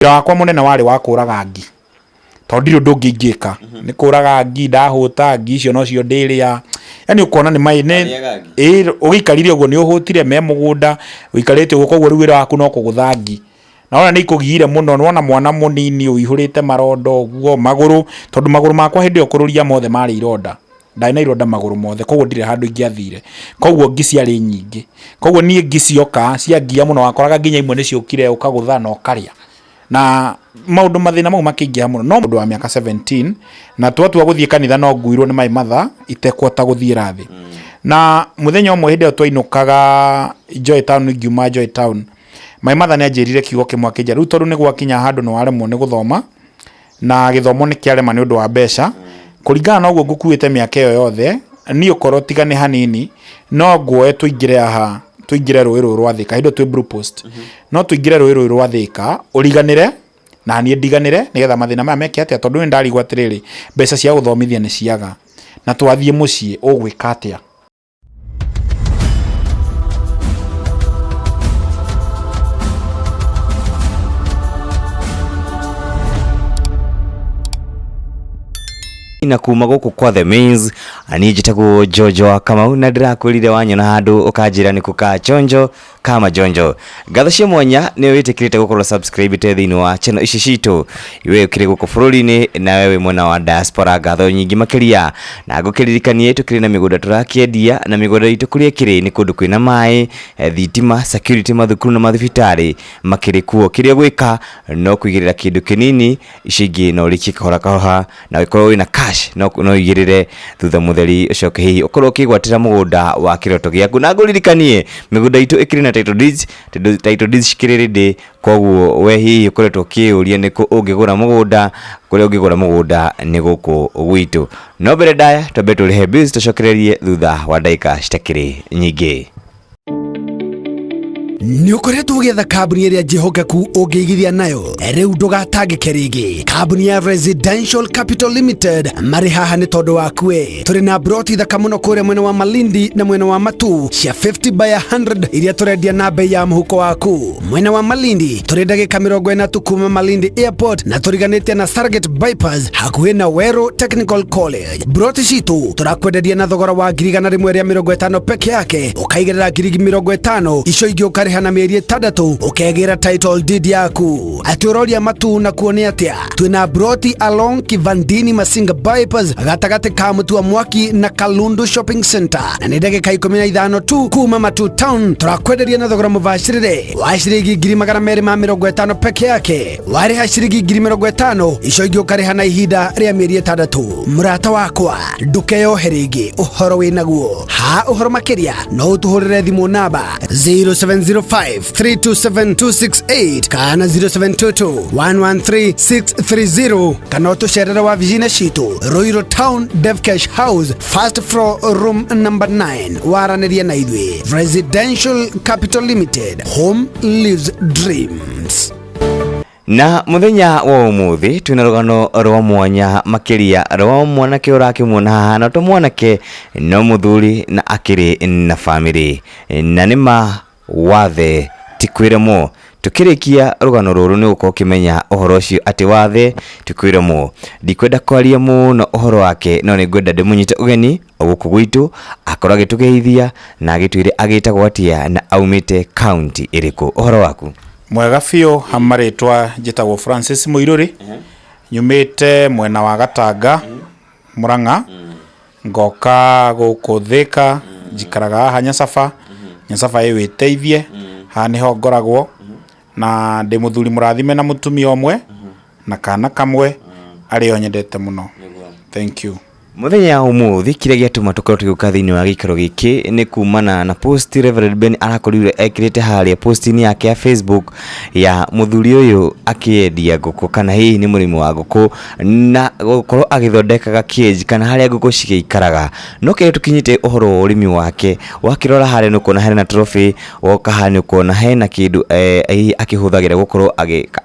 Wĩra wakwa mũnene warĩ wa kũraga ngi, tondũ ndirĩ ũndũ ũngĩ ingĩka. Nĩ kũraga ngi, ndahũta ngi icio nocio ndĩrĩa. Yaani ũkona nĩ mai nĩ Warĩaga ngi? ĩĩ ũgĩikarire ũguo nĩ ũhũtire me mũgũnda, ũikarĩte ũguo koguo rĩu wĩra waku no kũgũtha ngi. Na wona nĩ ikũgiire mũno, nĩ wona mwana mũnini ũihũrĩte maronda ũguo magũrũ, tondũ magũrũ makwa hĩndĩ ĩyo kũrũria mothe marĩ ironda. Ndarĩ na ironda magũrũ mothe koguo ndirĩ handũ ingĩathire. Koguo ngi ciarĩ nyingĩ. Koguo niĩ ngi cioka ciangia mũno wakoraga nginya imwe nĩ ciũkire ũkagũtha na ũkarĩa. Na maũndũ mathĩna mau makĩingĩha mũno. No mũndũ wa mĩaka 17 na twatua gũthiĩ kanitha no nguirwo nĩ my mother itekũhota gũthiĩra thĩ. Na mũthenya ũmwe hĩndĩ ĩyo twainũkaga Joy Town ngiuma Joy Town, my mother nĩ anjĩrire kiugo kĩmwe akĩnjĩra rĩu tondũ nĩ gwakinya handũ nĩ waremwo nĩ gũthoma, na gĩthomo nĩ kĩarema nĩ ũndũ wa mbeca, kũringana na ũguo ngũkuĩte mĩaka ĩyo yothe, niĩ okorwo tiga nĩ hanini, no nguoe tũingĩre haha, tũingĩre rũĩ rũrũ rwa Thĩka, hĩndĩ ĩyo twĩ Blue Post, no tũingĩre rũĩ rũrũ rwa Thĩka, ũriganĩre, na niĩ ndiganĩre, nĩgetha mathĩna maya meke atĩa, tondũ nĩ ndarigwo atĩrĩrĩ, mbeca cia gũthomithia nĩ ciaga, na twathiĩ mũciĩ ũgwĩka atĩa? Na kuma gũkũ kwa The Mains, niĩ njĩtagwo Jojo wa Kamau na ndĩrakwĩrire wanyona handũ ũkanjĩra nĩ kũ ka chonjo ka majonjo. Ngatho cia mwanya nĩ wĩtĩkĩrĩte gũkorwo subscribe te thĩinĩ wa channel ici citũ, we ũkĩrĩ gũkũ bũrũri-inĩ na we wĩ mwena wa diaspora, ngatho nyingĩ makĩria. Na ngũkĩririkanie tũkĩrĩ na mĩgũnda tũrakĩendia, na mĩgũnda itũ kũrĩa ĩkĩrĩ nĩ kũndũ kwĩna maĩ, thitima, security, mathukuru na mathibitarĩ makĩrĩ kuo. Kĩrĩa ũgwĩka no kũigĩrĩra kĩndũ kĩnini, icio ingĩ no ũrĩkie kahora kahora, na ũngĩkorwo wĩna cash no no ũigĩrĩre thutha mũtheri ũcoke hihi ũkorwo ũkĩgwatĩra mũgũnda wa kĩroto gĩaku. Na ngũririkanie mĩgũnda itũ ĩkĩrĩ na title deeds, tondũ title deeds cikĩrĩ ready, koguo we hihi ũkoretwo ũkĩyũria nĩkũ ũngĩgũra mũgũnda, kũrĩa ũngĩgũra mũgũnda nĩ gũkũ gwitũ. No mbere ndaya twambe tũrĩhe bills tũcokererie thutha wa ndagĩka citakĩrĩ nyingĩ. Nĩ ũkoretwo ũgĩetha kambuni ĩrĩa njĩhokeku ũngĩigithia nayo, rĩu ndũgatangĩke rĩngĩ. Kambuni ya Residential Capital Limited marĩ haha nĩ tondũ waku we. Tũrĩ na broti thaka mũno kũrĩa mwena wa Malindi na mwena wa Matu cia 50 by 100 iria tũrendia na bei ya mũhuko waku. Mwena wa Malindi tũrĩ ndagĩka 40 tu kuma Malindi Airport na tũriganĩtie na Stargate Bypass hakuhĩ na Weru Technical College. Broti citũ tũrakwenderia na thogora wa 150,000 peke yake, ũkaigĩrĩra 50,000, icio ingĩ ũkarĩha na mĩeri 6 ũkegĩra title deed yaku. Atĩ ũroria Matu na kuo nĩ atĩa? Twĩna broti along Kivandini Masinga Bypass gatagatĩ ka Mũtua Mwaki na Kalundu Shopping Center, na nĩ ndagĩka 15 tu kuma Matu Town. Tũrakwenderia na thogora mũbacĩrĩre wa ciringi 250,000 peke yake. Warĩha ciringi 50,000, icio ingĩ ũkarĩha na ihinda rĩa mĩeri 6. Mũrata wakwa, ndũkeyohe rĩngĩ, ũhoro wĩ naguo. Ha ũhoro makĩria no ũtũhũrĩre thimũ namba 0705 327 268 kana 0722 113 630, kana ũtũcerere wabici-inĩ citũ Ruiru Town, Devcash House, first floor, room number 9. Waranĩrie na ithuĩ. Residential Capital Limited, home lives dreams. Na mũthenya wa ũmũthĩ twĩna rũgano rwa mwanya makĩria rwa mwanake ũrakĩmuona haha, na to mwanake no mũthuri na akĩrĩ na bamĩrĩ, na nĩ ma wathe ti kwĩremwo. Tũkĩrĩkia rũgano rũrũ nĩ ũgũkorwo ũkĩmenya ũhoro ũcio atĩ wathe ti kwĩremwo. Ndikwenda kwaria mũno ũhoro wake, no nĩ ngwenda ndĩmũnyite ũgeni gũkũ gwitũ akorwo agĩtũgeithia na agĩtwĩre agĩtagwo atĩa na aumĩte kaunti ĩrĩkũ. Ũhoro waku? Mwega biũ, ha marĩtwa njĩtagwo Francis Mũirũrĩ, nyumĩte mwena wa Gatanga, Mũrang'a, ngoka gũkũ Thĩka, njikaraga haha Nyacaba, Nyacaba ĩ wĩteithie, haha nĩho ngoragwo, na ndĩ mũthuri mũrathime na mũtumia ũmwe, na kana kamwe, arĩa o nyendete mũno. Thank you. Mũthenya wa ũmũthĩ kĩrĩa gĩatũma tũkorwo tũgĩũka thĩinĩ wa gĩikaro gĩkĩ nĩ kumana na post Reverend Ben arakorirwe ekĩrĩte harĩa post-inĩ yake ya Facebook ya mũthuri ũyũ akĩendia ngũkũ, kana hihi nĩ mũrĩmi wa ngũkũ, na gũkorwo agĩthondekaga cage kana harĩa ngũkũ cigĩikaraga. No kĩrĩa tũkinyĩte ũhoro wa ũrĩmi wake, wakĩrora harĩa nĩ ũkuona hena trophy, woka haha nĩ ũkuona hena kĩndũ hihi akĩhũthagĩra gũkorwo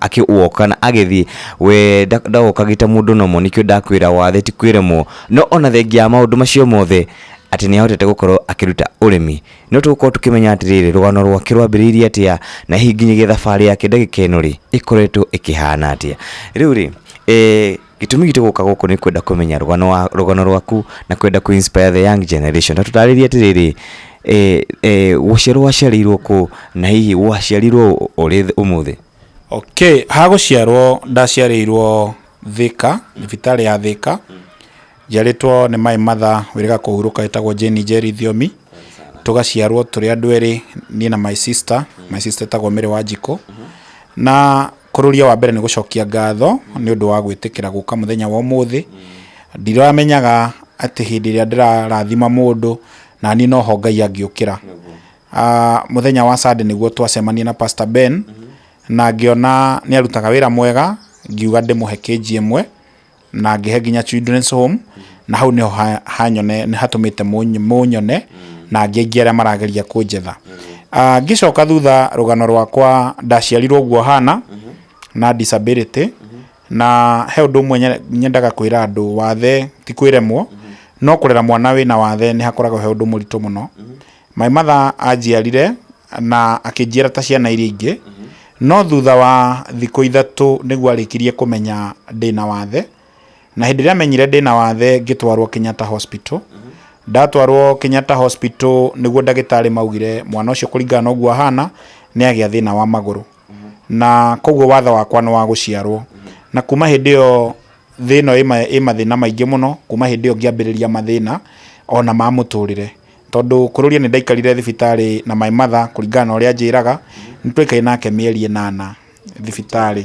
akĩ walk kana agĩthiĩ. We ndawokagĩte mũndũ nomo, nĩkĩo ndakwĩra wathe ti kwĩremwo. No ona thengia ya maũndũ macio mothe, Atĩ nĩ ahotete gũkorwo akĩruta ũrĩmi. No tũgũkorwo tũkĩmenya atĩrĩrĩ, rũgano rwake rwambĩrĩirie atĩa, na hihi nginyagia thabarĩ yake ndagĩka ĩno rĩ, ĩkoretwo ĩkĩhana atĩa. Rĩu rĩ, gĩtũmi gitũ gũka gũkũ nĩ kwenda kũmenya rũgano wa, rũgano rwaku na kwenda kũ inspire the young generation. Ta tũtarĩrie atĩrĩrĩ, gũciarwo waciarĩirwo kũ, na hihi waciarirwo ũrĩ ũmũthĩ? Okay, ha gũciarwo ndaciarĩirwo Thika, thibitarĩ ya Thika. Njiarĩtwo nĩ my mother wĩrĩga kũhurũka etagwo Jane Njeri Thiomi. Tũgaciarwo tũrĩ andũ erĩ, niĩ na my sister, my sister etagwo Mary Wanjikũ. Na kũrũria wa mbere nĩ gũcokia ngatho nĩ ũndũ wa gwĩtĩkĩra gũka mũthenya wa ũmũthĩ. Ndiramenyaga atĩ hĩndĩ ĩrĩa ndĩrarathima mũndũ, naniĩ noho Ngai angĩũkĩra. Mũthenya wa Sunday nĩguo twacemania na Pastor Ben, na ngĩona nĩ arutaga wĩra mwega, ngiuga ndĩmũhe kĩnji ĩmwe, na ngĩhe nginya Children's Home, na hau nĩho hanyone nĩ hatũmĩte mũnyone, na angĩ aingĩ arĩa marageria kũnjetha. Ngĩcoka thutha rũgano rwakwa, ndaciarirwo ũguo hana, na disability, na he ũndũ ũmwe nyendaga kwĩra andũ, wathe ti kwĩremwo, no kũrera mwana wĩna wathe nĩ hakoragwo he ũndũ mũritũ mũno. My mother anjiarire na akĩnjiara ta ciana iria ingĩ, no thutha wa thikũ 3 nĩguo arĩkirie kũmenya ndĩna wathe. Na hĩndĩ ĩrĩa amenyire ndĩna wathe ngĩtwarwo Kenyatta Hospital. Ndatwarwo Kenyatta Hospital nĩguo ndagĩtarĩ maugire mwana ũcio kũringana na ũguo ahana nĩ agĩa thĩna wa magũrũ. Na koguo wathe wakwa nĩ wa gũciarwo. Na kuma hĩndĩ ĩyo thĩ ĩno ĩ mathĩna maingĩ mũno, kuma hĩndĩ ĩyo ngĩambĩrĩria mathĩna ona ma mũtũrĩre. Tondũ kũrũria nĩ ndaikarire thibitarĩ na my mother kũringana na ũrĩa anjĩraga, nĩ twaikarire nake mĩeri 8 thibitarĩ.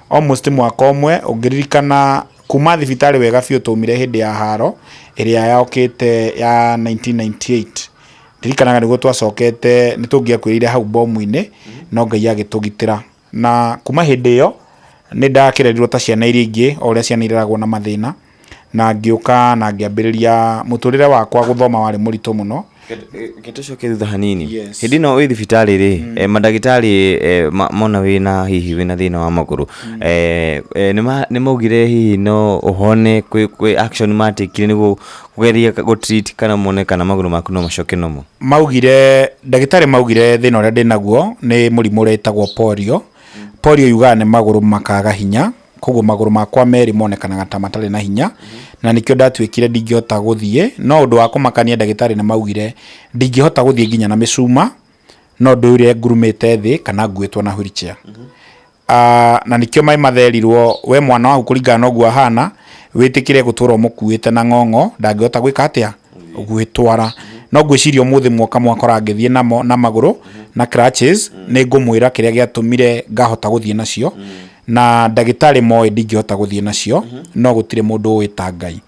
Almost mwaka ũmwe, ũngĩririkana kuma thibitarĩ wega biũ twaumire hĩndĩ ya haro ĩrĩa yokĩte ya 1998. Ndirikanaga nĩguo twacokete, nĩ tũngĩakuĩrĩire hau bomu-inĩ, no Ngai agĩtũgitĩra. Na kuma hĩndĩ ĩyo nĩ ndakĩrerirwo ta ciana iria ingĩ, o ũrĩa ciana ireragwo na mathĩna. Na ngĩũka na ngĩambĩrĩria mũtũrĩre wakwa, gũthoma warĩ mũritũ mũno. Reke tũcoke thutha hanini. Yes. Hĩndĩ ĩno wĩ thibitarĩ rĩ, mandagĩtarĩ mona wĩna hihi wĩna thĩna wa magũrũ, nĩ maugire hihi no ũhone, kwĩ action matekire nĩguo kũgeria gũ treat kana mone kana magũrũ maku no macoke normal? Maugire, ndagĩtarĩ maugire thĩna ũrĩa ndĩnaguo nĩ mũrimũ ũrĩa wĩtagwo polio. Polio yugaga nĩ magũrũ makaga hinya, koguo magũrũ makwa merĩ monekanaga ta matarĩ na hinya, na nĩkĩo ndatuĩkire ndingĩhota gũthiĩ. No ũndũ wa kũmakania ndagĩtarĩ nĩ maugire ndingĩhota gũthiĩ nginya na mĩcuma, no ndũire ngurumĩte thĩ kana nguĩtwo na wheelchair. Na nĩkĩo maĩ matherirwo, we mwana waku kũringana na ũguo ahana, wĩtĩkĩre gũtũra ũmũkuĩte na ng'ong'o, ndangĩhota gwĩka atĩa? Gwĩtwara. No ngwĩciria ũmũthĩ mwoka mwakora ngĩthiĩ namo na magũrũ na crutches, nĩ ngũmwĩra kĩrĩa gĩatũmire ngahota gũthiĩ nacio. Na ndagĩtarĩ moĩ ndingĩhota gũthiĩ nacio, no gũtirĩ mũndũ ũĩ ta Ngai.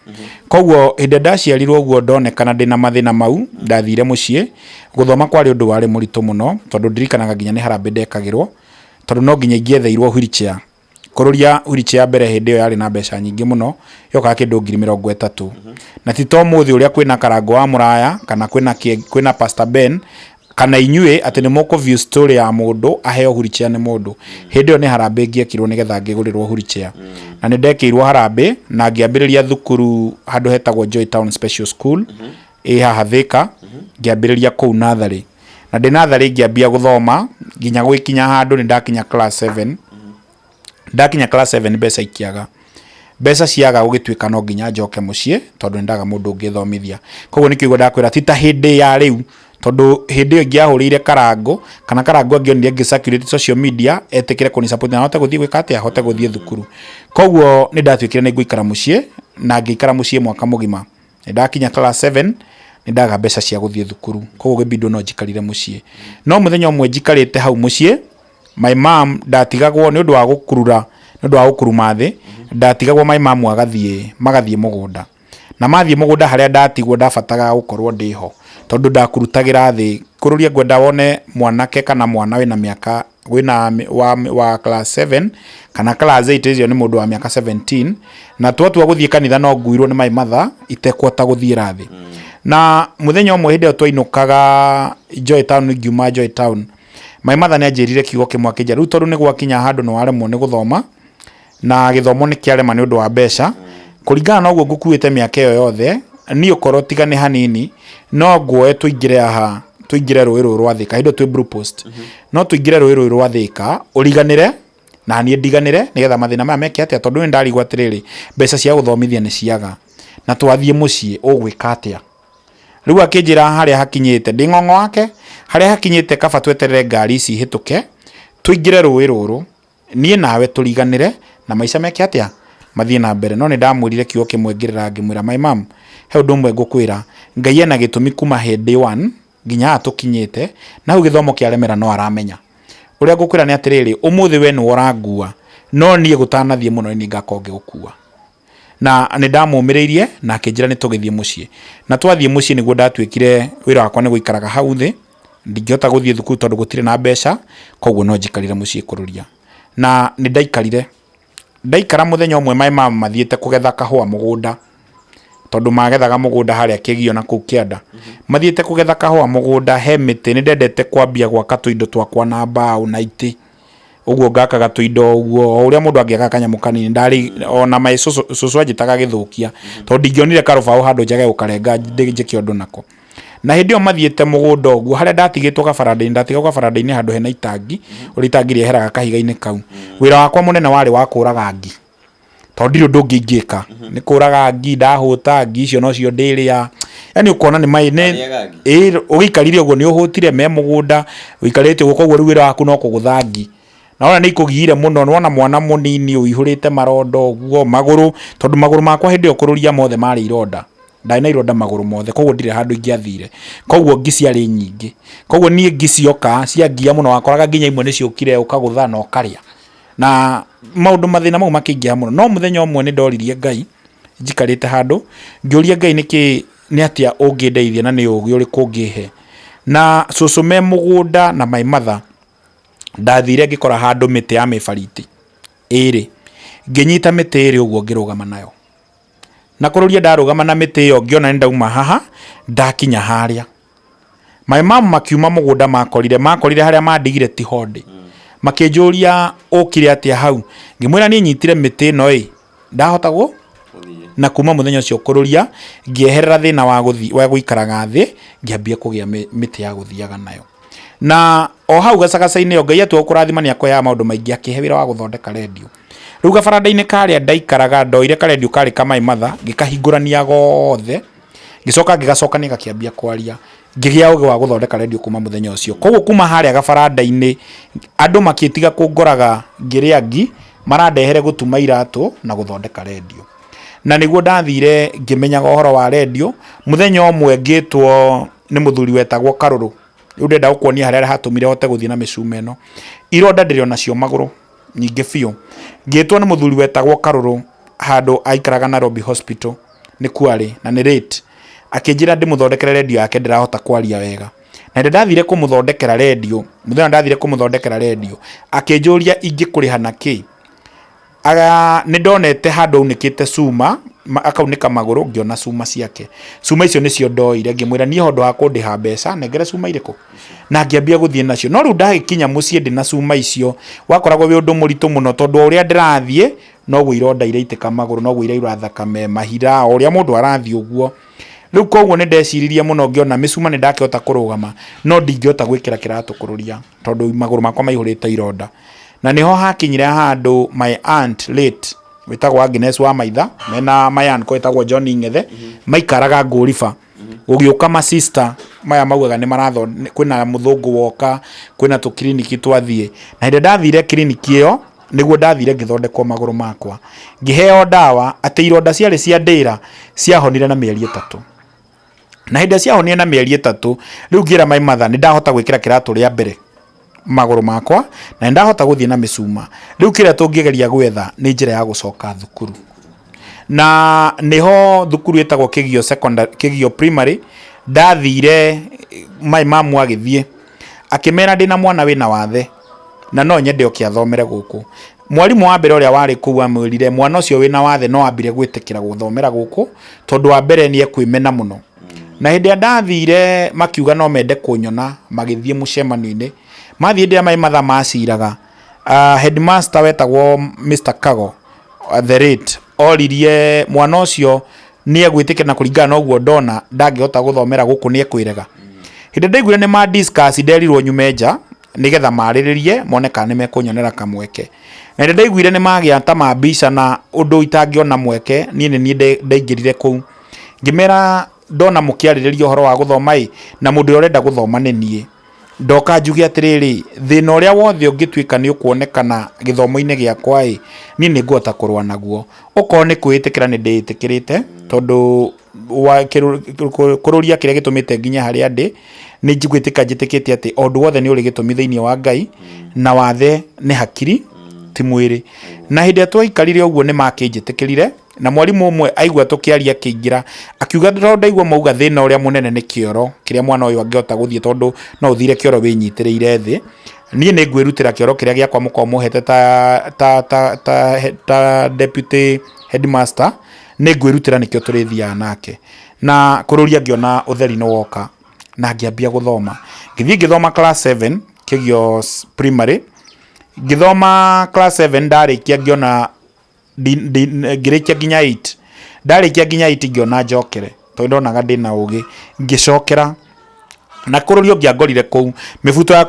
Koguo hĩndĩ ĩrĩa ndaciarirwo ũguo ndonekana ndĩna mathĩna mau, ndathire mũciĩ. Gũthoma kwarĩ ũndũ warĩ mũritũ mũno, tondũ ndirikanaga nginya nĩ harambĩ ndekagĩrwo, tondũ no nginya ingĩetheirwo wheelchair. Kũrũria wheelchair ya mbere hĩndĩ ĩyo yarĩ na mbeca nyingĩ mũno, yokaga kĩndũ 30,000. Na ti ta ũmũthĩ ũrĩa kwĩna Karangũ wa Mũraya, kana kwĩna Pastor Ben, kana inyuĩ atĩ nĩ mũkũ view story ya mũndũ aheo wheelchair nĩ mũndũ. Hĩndĩ ĩyo nĩ harambĩ ingĩekirwo nĩgetha ngĩgũrĩrwo wheelchair. Na nĩ ndekĩirwo harambĩ na ngĩambĩrĩria thukuru handũ hetagwo Joy Town Special School, ĩ haha Thika, ngĩambĩrĩria kũu natharĩ. Na ndĩ natharĩ ngĩambia gũthoma nginya gũgĩkinya handũ nĩ ndakinya class 7. Ndakinya class 7 mbeca ikĩaga. Mbeca ciaga gũgĩtuĩka no nginya njoke mũciĩ tondũ nĩ ndaga mũndũ ũngĩthomithia. Koguo nĩkĩo ũguo ndakwĩra ti ta hĩndĩ ya rĩu, tondũ hĩndĩ ĩyo ingĩahũrĩire Karangũ, kana Karangũ angĩonire ngĩ circulate social media, etĩkĩre kũni support na ahote gũthiĩ gwĩka atĩa, ahote gũthiĩ thukuru. Koguo nĩ ndatuĩkire nĩ ngũikara mũciĩ, na ngĩikara mũciĩ mwaka mũgima. Nĩ ndakinya class 7, nĩ ndaga mbeca cia gũthiĩ thukuru, koguo gĩbindwo no njikarire mũciĩ. No mũthenya ũmwe njikarĩte hau mũciĩ, my mom ndatigagwo nĩ ũndũ wa gũkurura, nĩ ũndũ wa gũkuruma thĩ, ndatigagwo my mom agathiĩ, magathiĩ mũgũnda. Na mathiĩ mũgũnda harĩa ndatigwo ndabataraga gũkorwo ndĩho, tondũ ndakurutagĩra thĩ. Kũrũria ngwenda wone mwanake kana mwana wĩna mĩaka, wĩna wa class 7 kana class 8, ũcio nĩ mũndũ wa mĩaka 17, na twatua gũthiĩ kanitha no nguirwo nĩ my mother itekũhota gũthiĩra thĩ. Na mũthenya ũmwe hĩndĩ ĩyo twainũkaga Joy Town, ngiuma Joy Town, my mother nĩ anjĩrire kiugo kĩmwe akĩnjĩra, rĩu tondũ nĩ gwakinya handũ nĩ waremwo nĩ gũthoma, na gĩthomo nĩ kĩarema nĩ ũndũ wa mbeca, kũringana na ũguo ngũkuĩte mĩaka ĩyo yothe, Niĩ okorwo tiga nĩ hanini, no nguoe tũingĩre haha, tũingĩre rũĩ rũrũ rwa Thĩka, hĩndĩ ĩyo twĩ Blue Post. No tũingĩre rũĩ rũrũ rwa Thĩka, ũriganĩre, na niĩ ndiganĩre, nĩgetha mathĩna maya meke atĩa, tondũ nĩ ndarigwo atĩrĩrĩ, mbeca cia gũthomithia nĩ ciaga, na twathiĩ mũciĩ ũgwĩka atĩa? Rĩu akĩnjĩra harĩa hakinyĩte, ndĩ ng'ong'o wake, harĩa hakinyĩte kaba tweterere ngari ici ihĩtũke, tũingĩre rũĩ rũrũ, niĩ nawe tũriganĩre na maica meke atĩa? Mathiĩ na mbere. No nĩ ndamwĩrire kiugo kĩmwe ngĩrĩra ngĩmwĩra, my mum, he ũndũ ũmwe ngũkwĩra, Ngai ena gĩtũmi kuma hĩndĩ one nginya haha tũkinyĩte, na hau gĩthomo kĩaremera no aramenya. Ũrĩa ngũkwĩra nĩ atĩrĩrĩ, ũmũthĩ we nĩwe ũrangua, no niĩ gũtanathiĩ mũno nĩ niĩ ngakorwo ngĩgũkua. Na nĩ ndamũmĩrĩirie na akĩnjĩra nĩ tũgĩthiĩ mũciĩ. Na twathiĩ mũciĩ nĩguo ndatuĩkire wĩra wakwa nĩ gũikaraga hau thĩ, ndingĩhota gũthiĩ thukuru tondũ gũtirĩ na mbeca, koguo no njikarire mũciĩ kũrũria. Na nĩ ndaikarire, ndaikara mũthenya ũmwe my mum mathiĩte kũgetha kahũa mũgũnda, tondũ magethaga mũgũnda harĩa Kĩgio na kũu kĩanda. Mathiĩte kũgetha kahũa mũgũnda he mĩtĩ, nĩ ndendete kwambia gwaka tũindo twakwa na mbaũ na itĩ. Ũguo ngakaga tũindo ũguo, o ũrĩa mũndũ angĩaka kanyamũ kanini. Ndarĩ ona my cũcũ, cũcũ anjĩtaga gĩthũkia, tondũ ndingĩonire karũbaũ handũ njage gũkarenga njĩke ũndũ nako. Na hĩndĩ ĩyo mathiĩte mũgũnda ũguo, harĩa ndatigĩtwo gabaranda-inĩ, ndatigagwo gabaranda-inĩ handũ hena itangi, ũrĩa itangi rĩeheraga kahiga-inĩ kau. Wĩra wakwa mũnene warĩ wa kũraga ngi, tondũ ndirĩ ũndũ ũngĩ ingĩka. Nĩ kũraga ngi, ndahũta, ngi icio nocio ndĩrĩa. Yaani ũkona nĩ nĩ Warĩaga ngi? ĩĩ ũgĩikarire ũguo nĩ ũhũtire me mũgũnda, ũikarĩte ũguo koguo rĩu wĩra waku no kũgũtha ngi. Na wona nĩ ikũgiire mũno, nĩ wona mwana mũnini ũihũrĩte maronda ũguo, magũrũ, tondũ magũrũ makwa hĩndĩ ĩyo kũrũria mothe marĩ ironda. Ndarĩ na ironda magũrũ mothe, koguo ndirĩ handũ ingĩathire. Koguo ngi ciarĩ nyingĩ. Koguo niĩ ngi cioka, ciangia mũno, wakoraga nginya imwe nĩ ciũkire ũkagũtha na ũkarĩa. Na maũndũ mathĩna mau makĩingĩha mũno. No mũthenya ũmwe nĩ ndoririe Ngai, njikarĩte handũ, ngĩũria Ngai nĩkĩ, nĩ atĩa ũngĩndeithia na nĩ ũgĩ ũrĩkũ ũngĩhe. Na cũcũ me mũgũnda na my mother, ndathire ngĩkora handũ mĩtĩ ya mĩbariti ĩrĩ. Ngĩnyita mĩtĩ ĩrĩ ũguo ngĩrũgama nayo. Na kũrũria ndarũgama na mĩtĩ ĩyo ngĩona nĩ ndauma haha ndakinya harĩa. My mom makiuma mũgũnda makorire, makorire harĩa mandigire tiho ndĩ. Makĩnjũria ũkire atĩa hau? Ngĩmwĩra niĩ nyitire mĩtĩ ĩno ĩ, ndahota gũ na kuma mũthenya ũcio kũrũria ngĩeherera thĩna wa gũthi, wa gũikaraga thĩ ngĩambia kũgĩa mĩtĩ ya gũthiaga nayo. Na o hau gacagaca-inĩ ĩyo Ngai atua gũkũrathima nĩ akũheaga maũndũ maingĩ, akĩhe wĩra wa gũthondeka rendio. Rĩu gabaranda-inĩ karĩa ndaikaraga ndoire karendio karĩ ka my mother ngĩkahingũrania gothe, ngĩcoka ngĩgacokania gakĩambia kwaria, ngĩgĩa ũgĩ wa gũthondeka rendio kuma mũthenya ũcio. Koguo kuma harĩa gabaranda-inĩ andũ makĩtiga kũngoraga ngĩrĩa ngi, marandehere gũtuma iratũ na gũthondeka rendio. Na nĩguo ndathire ngĩmenyaga ũhoro wa rendio, mũthenya ũmwe ngĩtwo nĩ mũthuri wetagwo Karũrũ, rĩu ndĩrenda gũkuonia harĩa hatũmire hote gũthiĩ na mĩcuma ĩno. Ironda ndĩrĩ onacio magũrũ nyingĩ biũ. Ngĩtwo nĩ mũthuri wetagwo Karũrũ handũ aikaraga Nairobi Hospital, nĩkuo arĩ na nĩ late. Akĩnjĩra ndĩmũthondekere rendio yake ndĩrahota kwaria wega. Na rĩrĩa ndathire kũmũthondekera rendio, mũthenya ũrĩa ndathire kũmũthondekera rendio, akĩnjũria ingĩkũrĩha na kĩ? Nĩ ndonete handũ aunĩkĩte cuma, akaunĩka magũrũ ngĩona cuma ciake. Cuma icio nĩcio ndoire ngĩmwĩra niĩ handũ ha kũndĩha mbeca nengere cuma irĩkũ? Na ngĩambia gũthiĩ nacio. No rĩu ndagĩkinya mũciĩ ndĩna cuma icio, wakoragwo wĩ ũndũ mũritũ mũno tondũ o ũrĩa ndĩrathiĩ noguo ironda iraitĩka magũrũ, noguo iraura thakame, mahira, o ũrĩa mũndũ arathiĩ ũguo. Rĩu koguo nĩ ndeciririe mũno ngĩona mĩcuma nĩ ndakĩhota kũrũgama no ndingĩhota gwĩkĩra kĩratũ kũrũria tondũ magũrũ makwa maihũrĩte ironda. Na nĩho hakinyire handũ my aunt late wĩtagwo Agnes wa Maitha mena my uncle wĩtagwo John Ng'ethe maikaraga Ngũriba. Gũgĩũka ma sister maya maugaga nĩ maratho kwĩna mũthũngũ woka kwĩna tũkiriniki twathiĩ. Na hĩndĩ ĩrĩa ndathire kiriniki ĩyo nĩguo ndathire ngĩthondekwo magũrũ makwa. Ngĩheo ndawa atĩ ironda ciarĩ cia ndĩra ciahonire na mĩeri ĩtatũ. Na hĩndĩ ĩrĩa ciahonire na mĩeri ĩtatũ, rĩu ngĩra my mother nĩ ndahota gwĩkĩra kĩratũ rĩa mbere magũrũ makwa na nĩ ndahota gũthiĩ na mĩcuma. Rĩu kĩrĩa tũngĩgeria gwetha nĩ njĩra ya gũcoka thukuru. Na nĩho thukuru ĩtagwo Kĩgio Secondary, Kĩgio Primary, ndathire my mum agĩthiĩ akĩmera ndĩna mwana wĩna wathe na no nyende oke athomere gũkũ. Mwarimũ wa mbere ũrĩa warĩ kũu amwĩrire mwana ũcio wĩna wathe no ambire gwĩtĩkĩra gũthomera gũkũ tondũ wa mbere nĩ ekwĩmena mũno. Na hĩndĩ ĩrĩa ndathire makiuga no mende kũnyona magĩthiĩ mũcemanio-inĩ. Mathiĩ hĩndĩ ĩrĩa my mother maciraga, headmaster wetagwo Mr. Kago, the late, oririe mwana ũcio Nĩ egwĩtĩkĩra na kũringana na ũguo ndona ndangĩhota gũthomera gũkũ nĩ ekwĩrega. Hĩndĩ ndaiguire nĩ ma discuss nderirwo nyume nja nĩgetha marĩrĩrie mone kana nĩ mekũnyonera kamweke. Na hĩndĩ ndaiguire nĩ magĩa ta mambica na ũndũ itangĩona mweke niĩ nĩ niĩ ndaingĩrire kũu. Ngĩmera ndona mũkĩarĩrĩria ũhoro wa gũthoma ĩ, na mũndũ ũrĩa ũrenda gũthoma nĩ niĩ. Ndoka njuge atĩrĩrĩ, thĩna ũrĩa wothe ũngĩtuĩka nĩ ũkuonekana gĩthomo-inĩ gĩakwa ĩ, niĩ nĩ ngũhota kũrũa naguo. Okorwo nĩ kwĩĩtĩkĩra nĩ ndĩĩtĩkĩrĩte, tondũ kũrũria kĩrĩa gĩtũmĩte nginye harĩa ndĩ, nĩ gwĩtĩka njĩtĩkĩtie atĩ o ũndũ wothe nĩ ũrĩ gĩtũmi thĩinĩ wa Ngai, na wathe nĩ hakiri ti mwĩrĩ. Na hĩndĩ ĩrĩa twaikarire ũguo nĩ makĩnjĩtĩkĩrire, Na mwarimũ ũmwe aigua tũkĩaria akĩingĩra, akiuga tondũ ndaigua mauga thĩna ũrĩa mũnene nĩ kĩoro kĩrĩa mwana ũyũ angĩhota gũthiĩ tondũ no ũthire kĩoro wĩnyitĩrĩire thĩ. Niĩ nĩ ngwĩrutĩra kĩoro kĩrĩa gĩakwa mũkoragwo mũhete ta, ta, ta, ta, ta deputy headmaster, nĩ ngwĩrutĩra nĩkĩo tũrĩthiaga nake. Na kũrũria ngĩona ũtheri nĩ woka na ngĩambia gũthoma. Ngĩthiĩ ngĩthoma class 7 Kĩgio Primary, ngĩthoma class 7 ndarĩkia ngĩona ngĩrĩkia nginya 8 ndarĩkia nginya 8 ngĩona njokere tondũ ndonaga ndĩna ũgĩ ngĩcokera na kũrũrio ngĩangorire kũu mĩbuto ya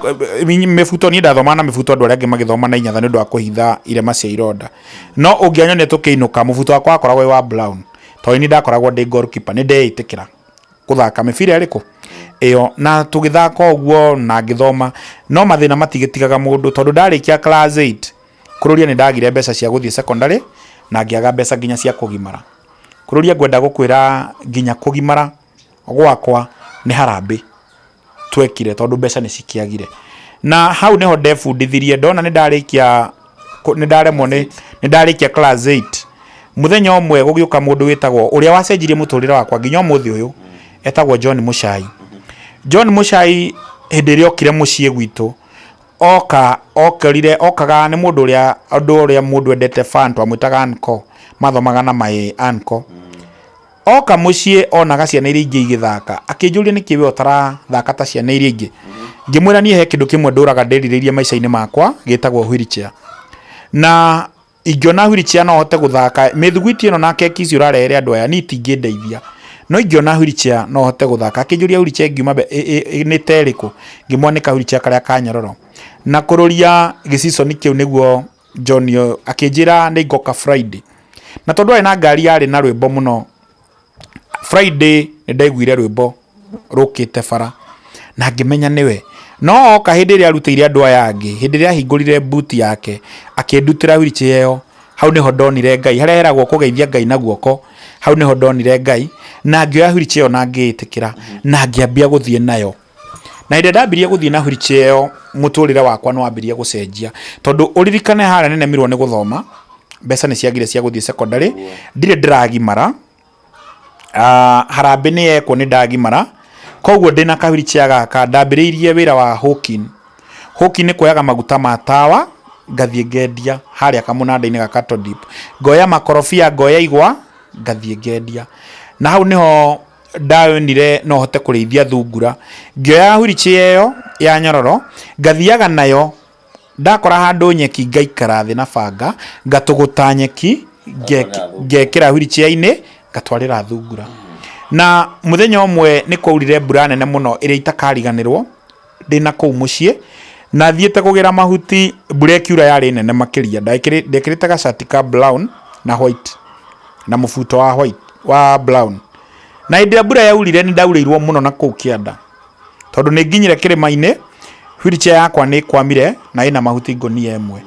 mĩbuto niĩ ndathomaga na mĩbuto andũ arĩa angĩ magĩthoma na inyatha nĩ ũndũ wa kũhitha irema cia ironda no ũngĩanyonire tũkĩinũka mũbuto wakwa wakoragwo wĩ wa brown tondũ niĩ ndakoragwo ndĩ goalkeeper nĩ ndeĩtĩkĩra kũthaka mĩbira ĩrĩkũ ĩyo na tũgĩthaka ũguo na ngĩthoma no mathĩna matigĩtigaga mũndũ tondũ ndarĩkia class 8 Kũrũria nĩ ndagire mbeca cia gũthiĩ secondary na ngĩaga mbeca nginya cia kũgimara. Kũrũria ngwenda gũkwĩra nginya kũgimara gwakwa nĩ harambĩ twekire tondũ mbeca nĩ cikĩagire. Na hau nĩho ndebundithirie ndona nĩ ndarĩkia nĩ ndaremwo nĩ nĩ ndarĩkia class 8 mũthenya ũmwe gũgĩũka mũndũ wĩtagwo ũrĩa wacenjirie mũtũrĩre wakwa nginya ũmũthĩ ũyũ etagwo John Mũchai. John Mũchai hĩndĩ ĩrĩa okire mũciĩ gwitũ Oka okorire okaga nĩ mũndũ ũrĩa ũndũ ũrĩa mũndũ endete fan twamwĩtaga uncle mathomaga na my uncle oka mũciĩ onaga ciana iria ingĩ igĩthaka akĩnjũria nĩkĩ we ũtarathaka ta ciana iria ingĩ ngĩmwĩra niĩ he kĩndũ kĩmwe ndũraga ndĩrirĩirie maica-inĩ makwa gĩtagwo wheelchair na Ingĩona wheelchair no hote gũthaka, mĩthiguiti ĩno na keki ici ũrarehere andũ aya niĩ itingĩndeithia. No ingĩona wheelchair no hote gũthaka. Akĩnjũria wheelchair ĩngiuma nĩ ta ĩrĩkũ, ngĩmwĩra nĩ ka wheelchair karĩa ka nyororo. Na kũrũria gĩciconi kĩu nĩguo John akĩnjĩra nĩ ngoka Friday. Na tondũ arĩ na ngari yarĩ na rwĩmbo mũno Friday nĩ ndaiguire rwĩmbo rũkĩte bara na ngĩmenya nĩwe. No oka hĩndĩ ĩrĩa arutĩire andũ aya angĩ, hĩndĩ ĩrĩa ahingũrire boot yake akĩndutĩra wheelchair ĩyo, hau nĩho ndonire Ngai. Harĩa heragwo kũgeithia Ngai na guoko, hau nĩho ndonire Ngai na ngĩoya wheelchair ĩyo na ngĩĩtĩkĩra na ngĩambia gũthiĩ nayo. Na hĩndĩ ĩrĩa ndambirie gũthiĩ na wheelchair ĩyo mũtũrĩre wakwa nĩ wambirie gũcenjia. Tondũ ũririkane harĩa nĩ nemirwo nĩ gũthoma, mbeca nĩ ciagire cia gũthiĩ secondary, ndirĩ ndĩragimara, harambĩ nĩ yekwo nĩ ndagimara, koguo ndĩna ka wheelchair gaka ndambĩrĩirie wĩra wa hawking. Hawking nĩ kuoyaga maguta ma tawa ngathiĩ ngendia harĩa kamũnanda-inĩ ga Cattle Dip. Ngoya makorobia, ngoya igwa ngathiĩ ngendia. Na hau nĩho ndonire no hote kũrĩithia thungura. Ngĩoya wheelchair ĩyo ya nyororo ngathiaga nayo ndakora handũ nyeki ngaikara thĩ na banga ngatũgũta nyeki ngekĩra wheelchair-inĩ ngatwarĩra thungura. Na mũthenya ũmwe nĩ kwaurire mbura nene mũno ĩrĩa itakariganĩrwo ndĩna kũu mũciĩ na thiĩte kũgĩra mahuti mbura ĩkiura yarĩ nene makĩria. Ndekĩrĩte gacati ka brown na white na mũbuto wa white wa brown. Na hĩndĩ ĩrĩa mbura yaurire nĩ ndaurĩirwo mũno na kũu kĩanda tondũ nĩ nginyire kĩrĩma-inĩ wheelchair yakwa nĩ ĩkwamire na ĩna mahuti ngũnia ĩmwe.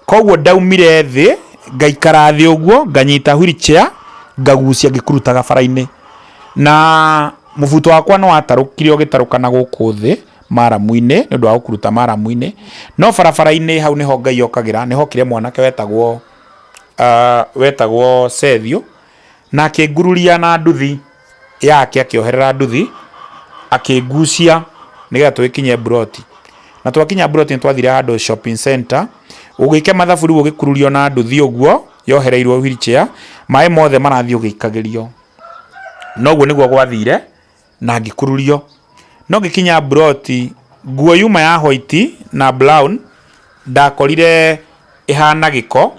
Koguo ndaumire thĩ ngaikara thĩ ũguo nganyita wheelchair ngagucia ngĩkurutaga bara-inĩ. Na mũbuto wakwa nĩ watarũkire ũgĩtarũka na gũkũ thĩ maramu-inĩ nĩ ũndũ wa gũkuruta maramu-inĩ. No barabara-inĩ hau nĩho Ngai okagĩra, nĩ hokire mwanake wetagwo wetagwo Sethio na akĩngururia na nduthi yake akĩoherera nduthi akĩngucia nĩgetha tũgĩkinye mburoti. Na twakinya mburoti nĩ twathire handũ shopping center, ũgĩke mathabu rĩu ũgĩkururio na nduthi ũguo yohereirwo wheelchair, maĩ mothe marathiĩ ũgĩikagĩrio. Na ũguo nĩguo gwathire na ngĩkururio. No ngĩkinya mburoti nguo yuma ya white na brown ndakorire ĩhana gĩko,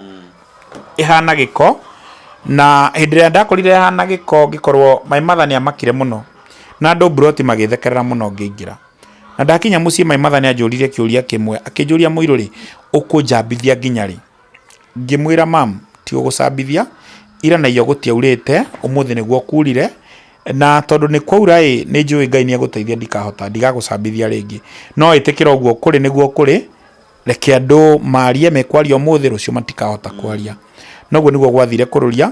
ĩhana gĩko Na hĩndĩ ĩrĩa ndakorire hana gĩko ngĩkorwo my mother nĩ amakire mũno na andũ mburoti magĩthekerera mũno ngĩingĩra. Na ndakinya mũciĩ my mother nĩ anjũririe kĩũria kĩmwe akĩnjũria mũirũ rĩ ũkũnjambithia nginya rĩ? Ngĩmwĩra mum ti gũgũcambithia ira na iyo gũtiaurĩte ũmũthĩ nĩguo kurire na tondũ nĩ kwaura ĩ nĩ njũĩ Ngai nĩ egũteithia ndikahota ndigagũcambithia rĩngĩ. No ĩtĩkĩra ũguo kũrĩ nĩguo kũrĩ reke andũ marie mekwaria ũmũthĩ rũciũ matikahota kwaria. Noguo nĩguo gwathire kũrũria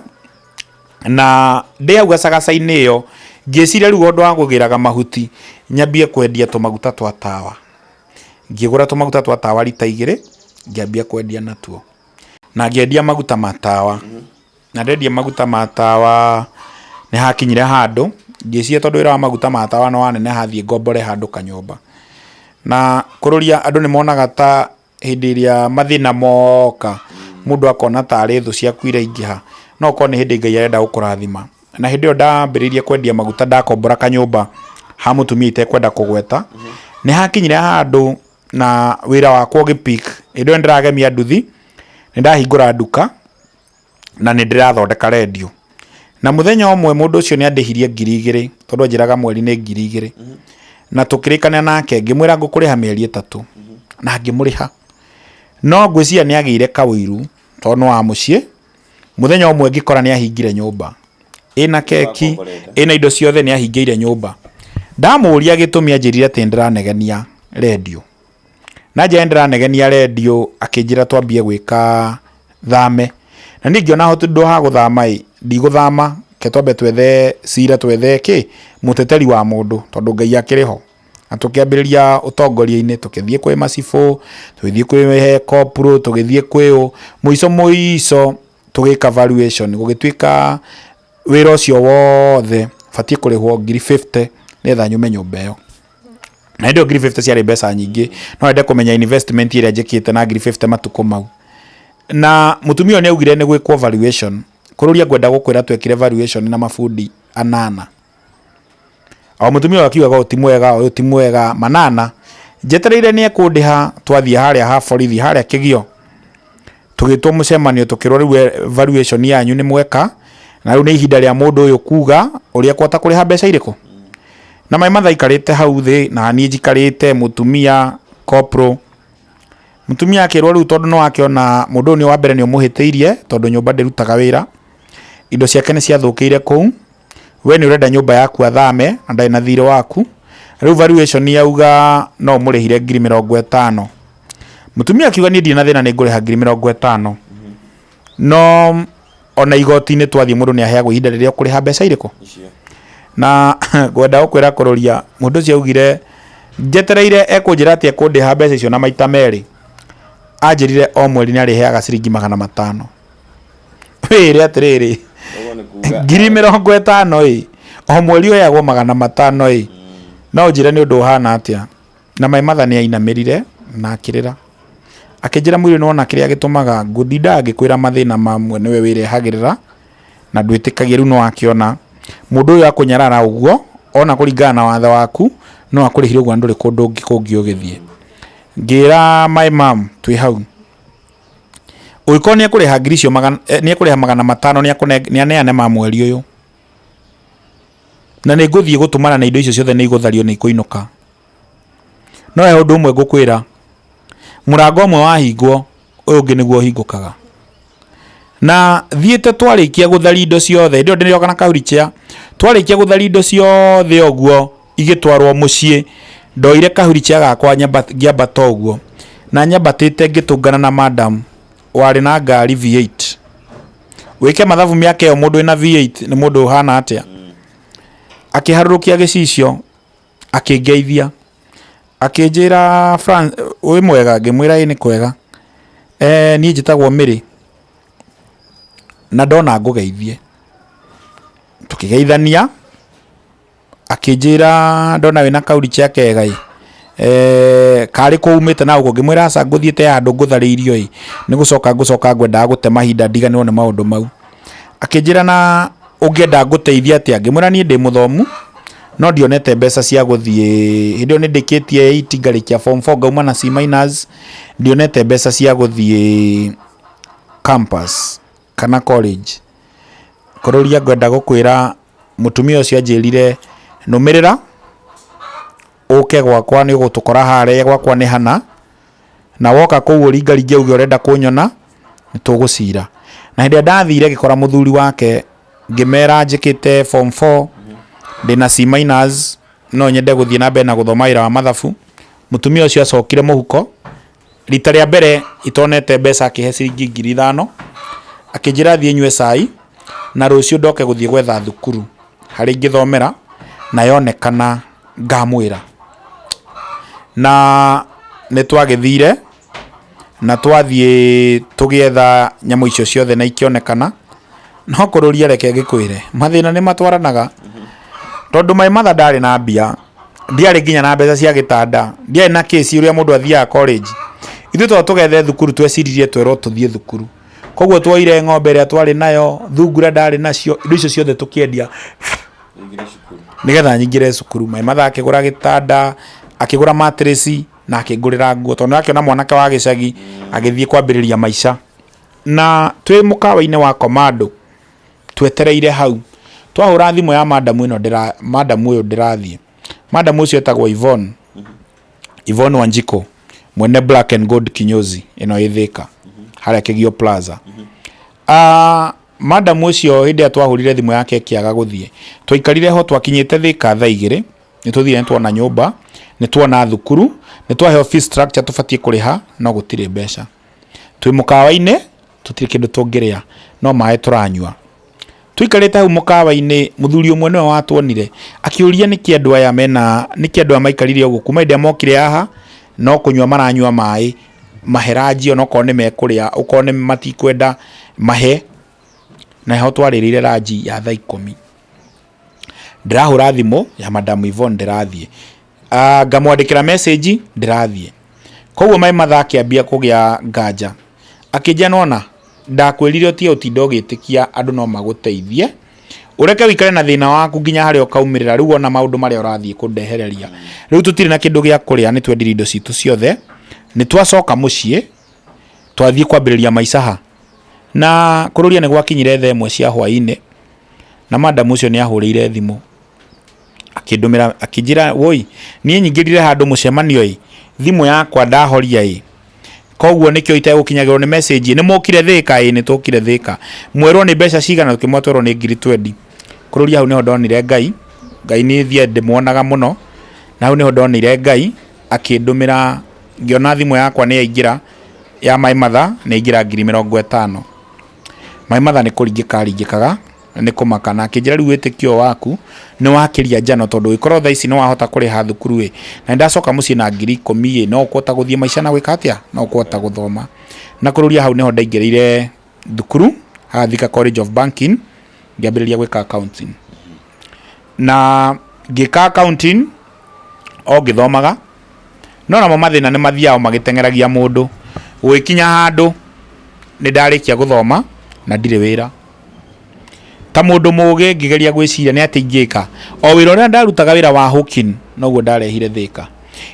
na ndĩ hau gacagaca-inĩ ĩyo ngĩciria rĩu ũndũ wa kũgĩraga mahuti nyambie kwendia tũmaguta twa tawa. Ngĩgũra tũmaguta twa tawa rita igĩrĩ ngĩambia kwendia natuo. Na ngĩendia maguta ma tawa. Na ndendia maguta ma tawa nĩ hakinyire handũ ngĩciria tondũ wĩra wa maguta ma tawa nĩ waneneha thiĩ ngombore handũ kanyũmba. Na kũrũria andũ nĩ monaga ta hĩndĩ ĩrĩa mathĩna moka mũndũ akona tarĩ thũ ciaku iraingĩha, no ũkorwo nĩ hĩndĩ Ngai arenda gũkũrathima. Na hĩndĩ ĩyo ndambĩrĩirie kwendia maguta ndakombora kanyũmba ha mũtumia itekwenda kũgweta, nĩ hakinyire handũ na wĩra wakwa ũgĩ pick. Hĩndĩ ĩyo nĩ ndĩragemia nduthi, nĩ ndahingũra nduka na nĩ ndĩrathondeka rendio. Na mũthenya ũmwe mũndũ ũcio nĩ andĩhirie 2000 tondũ anjĩraga mweri nĩ 2000. Na tũkĩrĩkanĩra nake ngĩmwĩra ngũkũrĩha mĩeri 3 na ngĩmũrĩha. No ngwĩciria nĩ agĩire kaũiru tondũ nĩ wa mũciĩ. Mũthenya ũmwe ngĩkora nĩ ahingire nyũmba ĩna keki ĩna indo ciothe nĩ ahingĩire nyũmba. Ndamũria gĩtũmi anjĩrire atĩ nĩ ndĩranegenia rendio. Na anjĩra nĩ ndĩranegenia rendio akĩnjĩra twambie gwĩka thame. Na niĩ ngĩona handũ ha gũthama ĩ, ndigũthama reke twambe twethe cira twethe kĩ, mũteteri wa mũndũ tondũ Ngai akĩrĩ ho. Na tũkĩambĩrĩria ũtongoria-inĩ tũkĩthiĩ kwĩ macibũ, tũgĩthiĩ kwĩ kopuru, tũgĩthiĩ kwĩ ũ, mũico mũico tũgĩka valuation gũgĩtuĩka wĩra ũcio wothe batiĩ kũrĩhwo 50,000 nĩgetha nyume nyũmba ĩyo. Na hĩndĩ ĩyo 50,000 ciarĩ mbeca nyingĩ, no wende kũmenya investment ĩrĩa njĩkĩte na 50,000 matukũ mau. Na mũtumia ũyũ nĩ augire nĩ gwĩkwo valuation, kũrũria ngwenda gũkwĩra twekire valuation na mabundi anana. O mũtumia ũyũ akiugaga ũyũ ti mwega, ũyũ ti mwega, manana. Njetereire nĩ ekũndĩha twathiĩ harĩa ha borithi harĩa Kĩgio, tũgĩtwo mũcemanio tũkĩrwo rĩu valuation yanyu nĩ mweka, na rĩu nĩ ihinda rĩa mũndũ ũyũ kuga ũrĩa ekũhota kũrĩha mbeca irĩkũ. Na my mother aikarĩte hau thĩ na niĩ njikarĩte, mũtumia, kopro. Mũtumia akĩrwo rĩu tondũ nĩ wakĩona mũndũ ũyũ nĩ wa mbere nĩ ũmũhĩtĩirie tondũ nyũmba ndĩrutaga wĩra, indo ciake nĩ ciathũkĩire kũu, we nĩ ũrenda nyũmba yaku athame na ndarĩ na thirĩ waku, rĩu valuation yauga no ũmũrĩhire 50,000. Mũtumia akiuga niĩ ndirĩ na thĩna nĩ ngũrĩha 50,000. No ona igoti-inĩ twathiĩ mũndũ nĩ aheagwo ihinda rĩrĩa ũkũrĩha mbeca irĩkũ. Na ngwenda gũkwĩra kũrũria mũndũ ũcio augire njetereire ekũnjĩra atĩ ekũndĩha mbeca icio na maita merĩ. Anjĩrire o mweri nĩ arĩheaga ciringi 500. Wĩre atĩrĩrĩ, 50,000 ĩ, o mweri ũheagwo 500 ĩ, no ũnjĩre nĩ ũndũ ũhana atĩa? Na my mother nĩ ainamĩrire na akĩrĩra. Akĩnjĩra mũirũ nĩ wona kĩrĩa gĩtũmaga ngũtindaga ngĩkwĩra mathĩna mamwe nĩwe wĩrehagĩrĩra na ndwĩtĩkagia rĩu nĩ wakĩona mũndũ ũyũ akũnyarara ũguo ona kũringana na watho waku no akũrĩhire ũguo na ndũrĩ kũndũ kũngĩ ũgĩthiĩ. Ngĩra my mom twĩ hau ũngĩkorwo nĩ ekũrĩha ngiri icio magana nĩ ekũrĩha 500 nĩ aneane ma mweri ũyũ na nĩ ngũthiĩ gũtũmana na indo icio ciothe nĩ igũthario nĩ ikũinũka. No he ũndũ ũmwe ngũkwĩra, mũrango ũmwe wahingwo ũyũ ũngĩ nĩguo ũhingũkaga. Na thiĩte twarĩkia gũtharia indo ciothe, hĩndĩ ĩyo ndĩroka na ka wheelchair, twarĩkia gũtharia indo ciothe ũguo igĩtwarwo mũciĩ, ndoire ka wheelchair gakwa ngĩambata ũguo, na nyambatĩte ngĩtũngana na madam warĩ na ngari V8. Wĩke mathabu mĩaka ĩyo mũndũ wĩna V8 nĩ mũndũ ũhana atĩa. Akĩharũrũkia gĩcicio akĩngeithia akĩnjĩra Fran wĩ mwega ngĩmwĩra ĩ nĩ kwega eh, niĩ njĩtagwo Mary na ndona ngũgeithie tũkĩgeithania akĩnjĩra ndona wĩna kaurichia kega ĩ eh, karĩ kũ umĩte na gũkũ ngĩmwĩra aca ngũthiĩte handũ ngũtharĩirio ĩ nĩ gũcoka ngũcoka ngwendaga gũte mahinda ndiganĩrwo nĩ maũndũ mau akĩnjĩra na ũngĩenda ngũteithie atĩa ngĩmwĩra niĩ ndĩ mũthomu no ndionete mbeca cia gũthiĩ hĩndĩ ĩyo nĩ ndĩkĩtie 8 ngarĩkia form 4 ngauma na C minus ndionete mbeca cia gũthiĩ campus kana college. Kũrũria ngwenda gũkwĩra mũtumia ũcio anjĩrire nũmĩrĩra ũke gwakwa nĩ ũgũtũkora harĩa gwakwa nĩ hana, na woka kũu ũringaringe uge ũrenda kũnyona nĩ tũgũcira. Na hĩndĩ ĩrĩa ndathire ngĩkora mũthuri wake ngĩmera njĩkĩte form 4 ndĩna C minus no nyende gũthiĩ na mbere na gũthoma wĩra wa mathabu. Mũtumia ũcio acokire mũhuko rita rĩa mbere itonete mbeca akĩhe ciringi 5,000 akĩnjĩra thiĩ nyue cai na rũciũ ndoke gũthiĩ gwetha thukuru harĩa ingĩthomera na yonekana ngamwĩra. Na nĩ twagĩthire na twathiĩ tũgĩetha nyamũ icio ciothe na ikĩonekana. No kũrũria reke ngĩkwĩre mathĩna nĩ matwaranaga, tondũ my mother ndarĩ na mbia, ndiarĩ nginya na mbeca cia gĩtanda, ndiarĩ na kĩci ũrĩa mũndũ athiaga college. Ithuĩ tondũ tũgethe thukuru tweciririe twerwo tũthiĩ thukuru, koguo tuoire ng'ombe ĩrĩa twarĩ nayo, thungura ndarĩ nacio, indo icio ciothe tũkĩendia nĩgetha nyingĩre cukuru. My mother akĩgũra gĩtanda, akĩgũra mattress na akĩngũrĩra nguo, tondũ nĩakĩona mwanake wa gĩcagi agĩthiĩ kwambĩrĩria maica. Na twĩ mũkawa-inĩ wa Commando twetereire hau, twahũra thimũ ya madam ĩno ndĩra madam ũyũ ndĩrathiĩ, madam ũcio etagwo Yvonne, Yvonne Wanjikũ mwene Black and Gold kinyozi ĩno ĩ Thĩka harĩa Kĩgio Plaza. Madam ũcio hĩndĩ ĩrĩa twahũrire thimũ yake ĩkĩaga gũthiĩ, twaikarire ho twakinyĩte Thĩka thaa igĩrĩ, nĩ tũthire nĩ tuona nyũmba, nĩ tuona thukuru, nĩ twaheo fee structure tũbatiĩ kũrĩha no gũtirĩ mbeca. Twĩ mũkawa-inĩ tũtirĩ kĩndũ tũngĩrĩa no maĩ tũranyua. Tũikarĩte hau mũkawa-inĩ mũthuri ũmwe nĩwe watuonire akĩũria nĩkĩ andũ aya mena nĩkĩ andũ aya maikarire ũguo kuma hĩndĩ ĩrĩa mokire haha no kũnyua maranyua maĩ mahe ranji onokorwo nĩ mekũrĩa okorwo nĩ matikwenda mahe. Na nĩho twarĩrĩire ranji ya thaa ikũmi. Ndĩrahũra thimũ ya Madam Yvonne ndĩrathiĩ, ngamwandĩkĩra message ndĩrathiĩ. Koguo my mother akĩambia kũgĩa nganja akĩnjĩra nĩwona ndakwĩrire ũtige gũtinda ũgĩtĩkia andũ no magũteithie, ũreke wĩikare na thĩna waku nginya harĩa ũkaumĩrĩra, rĩu ona maũndũ marĩa ũrathiĩ kũndehereria. Rĩu tũtirĩ na kĩndũ gĩa kũrĩa nĩ twendirie indo citũ ciothe, nĩ twacoka mũciĩ twathiĩ kwambĩrĩria maica ha? Na kũrũria nĩ gwakinyire thaa ĩmwe cia hwainĩ na madam ũcio nĩ ahũrĩire thimũ akĩndũmĩra akĩnjĩra woi niĩ nyingĩrire handũ mũcemanio ĩ thimũ yakwa ndahoria ĩ koguo nĩkĩo itegũkinyagĩrwo nĩ message nĩ mũkire Thĩka ĩ nĩ tũkire Thĩka mwerwo nĩ mbeca cigana tũkĩmwĩra twerwo nĩ ngiri twendi kũrũria hau nĩho ndonire Ngai Ngai nĩ thiĩ ndĩmuonaga mũno na hau nĩho ndonire Ngai akĩndũmĩra ngĩona thimũ yakwa nĩ yaingĩra ya my mother nĩ yaingĩra 50,000. My mother nĩ kũringĩka aringĩkaga nĩ kũmaka na akĩnjĩra rĩu wĩtĩkio waku nĩ wakĩria njano tondũ ũngĩkorwo thaa ici nĩ wahota kũrĩha thukuru ĩ na nĩ ndacoka mũciĩ na 10,000 ĩ no ũkũhota gũthiĩ maica na gwĩka atĩa no ũkũhota gũthoma. Na kũrũria hau nĩho ndaingĩrĩire thukuru haha Thika College of Banking ngĩambĩrĩria gwĩka accounting. Na ngĩka accounting o ngĩthomaga no namo mathĩna nĩ mathiaga magĩteng'eragia mũndũ gũgĩkinya handũ nĩ ndarĩkia gũthoma na ndirĩ wĩra. Ta mũndũ mũgĩ ngĩgeria gwĩciria nĩ atĩa ingĩka, o wĩra ũrĩa ndarutaga wĩra wa hawking noguo ndarehire Thĩka.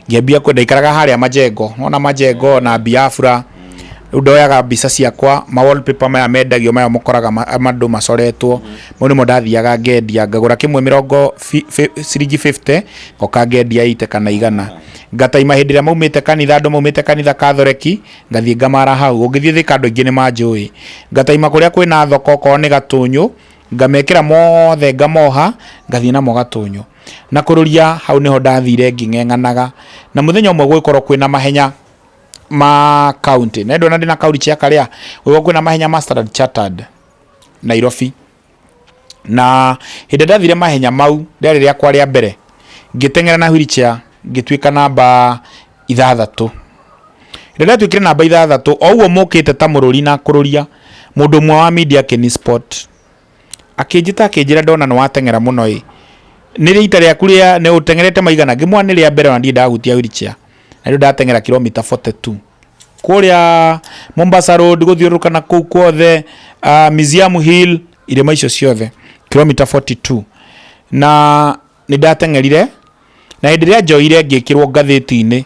Ngĩambia kwendia, ndaikaraga harĩa Majengo, nĩwona Majengo na Biafra, rĩu ndoyaga mbica ciakwa, ma wallpaper maya mendagio maya mũkoraga andũ macoretwo, mau nĩmo ndathiaga ngendia, ngagũra kĩmwe mĩrongo ciringi 50, ngoka ngendia 80 kana 100. Ngataima hĩndĩ ĩrĩa maumĩte kanitha, andũ maumĩte kanitha Katholeki, ngathiĩ ngamara hau. Ũngĩthiĩ Thĩka andũ aingĩ nĩ manjũĩ. Ngataima kũrĩa kwĩna thoko okorwo nĩ Gatũnyũ, ngamekĩra mothe ngamoha, ngathiĩ namo Gatũnyũ. Na kũrũria hau nĩho ndathire ngĩng'eng'anaga. Na mũthenya ũmwe gũgĩkorwo kwĩna mahenya ma county. Na ndona ndĩna kauri cia karĩa, gũgĩkorwo kwĩna mahenya ma Standard Chartered Nairobi. Na hĩndĩ ĩrĩa ndathire mahenya mau, rĩarĩ rĩakwa rĩa mbere, ngĩteng'era na wheelchair ngĩtuĩka namba ithathatũ. Rĩrĩa ndatuĩkire namba ithathatũ, o ũguo mũkĩte ta mũrũri na kũrũria, mũndũ ũmwe wa media akĩni spot. Akĩnjĩta akĩnjĩra ndona nĩ wateng'era mũno ĩ, nĩ rita rĩaku rĩa, nĩ ũteng'erete maigana? Ngĩmwĩra nĩ rĩa mbere ona ndirĩ ndahutia wheelchair. Na rĩu ndateng'era kilomita 42. Kũrĩa Mombasa Road gũthiũrũrũka na kũu kuothe, Museum Hill, irĩma icio ciothe, kilomita 42. Na nĩ ndateng'erire, na hĩndĩ ĩrĩa njoire ngĩkĩrwo ngathĩti-inĩ,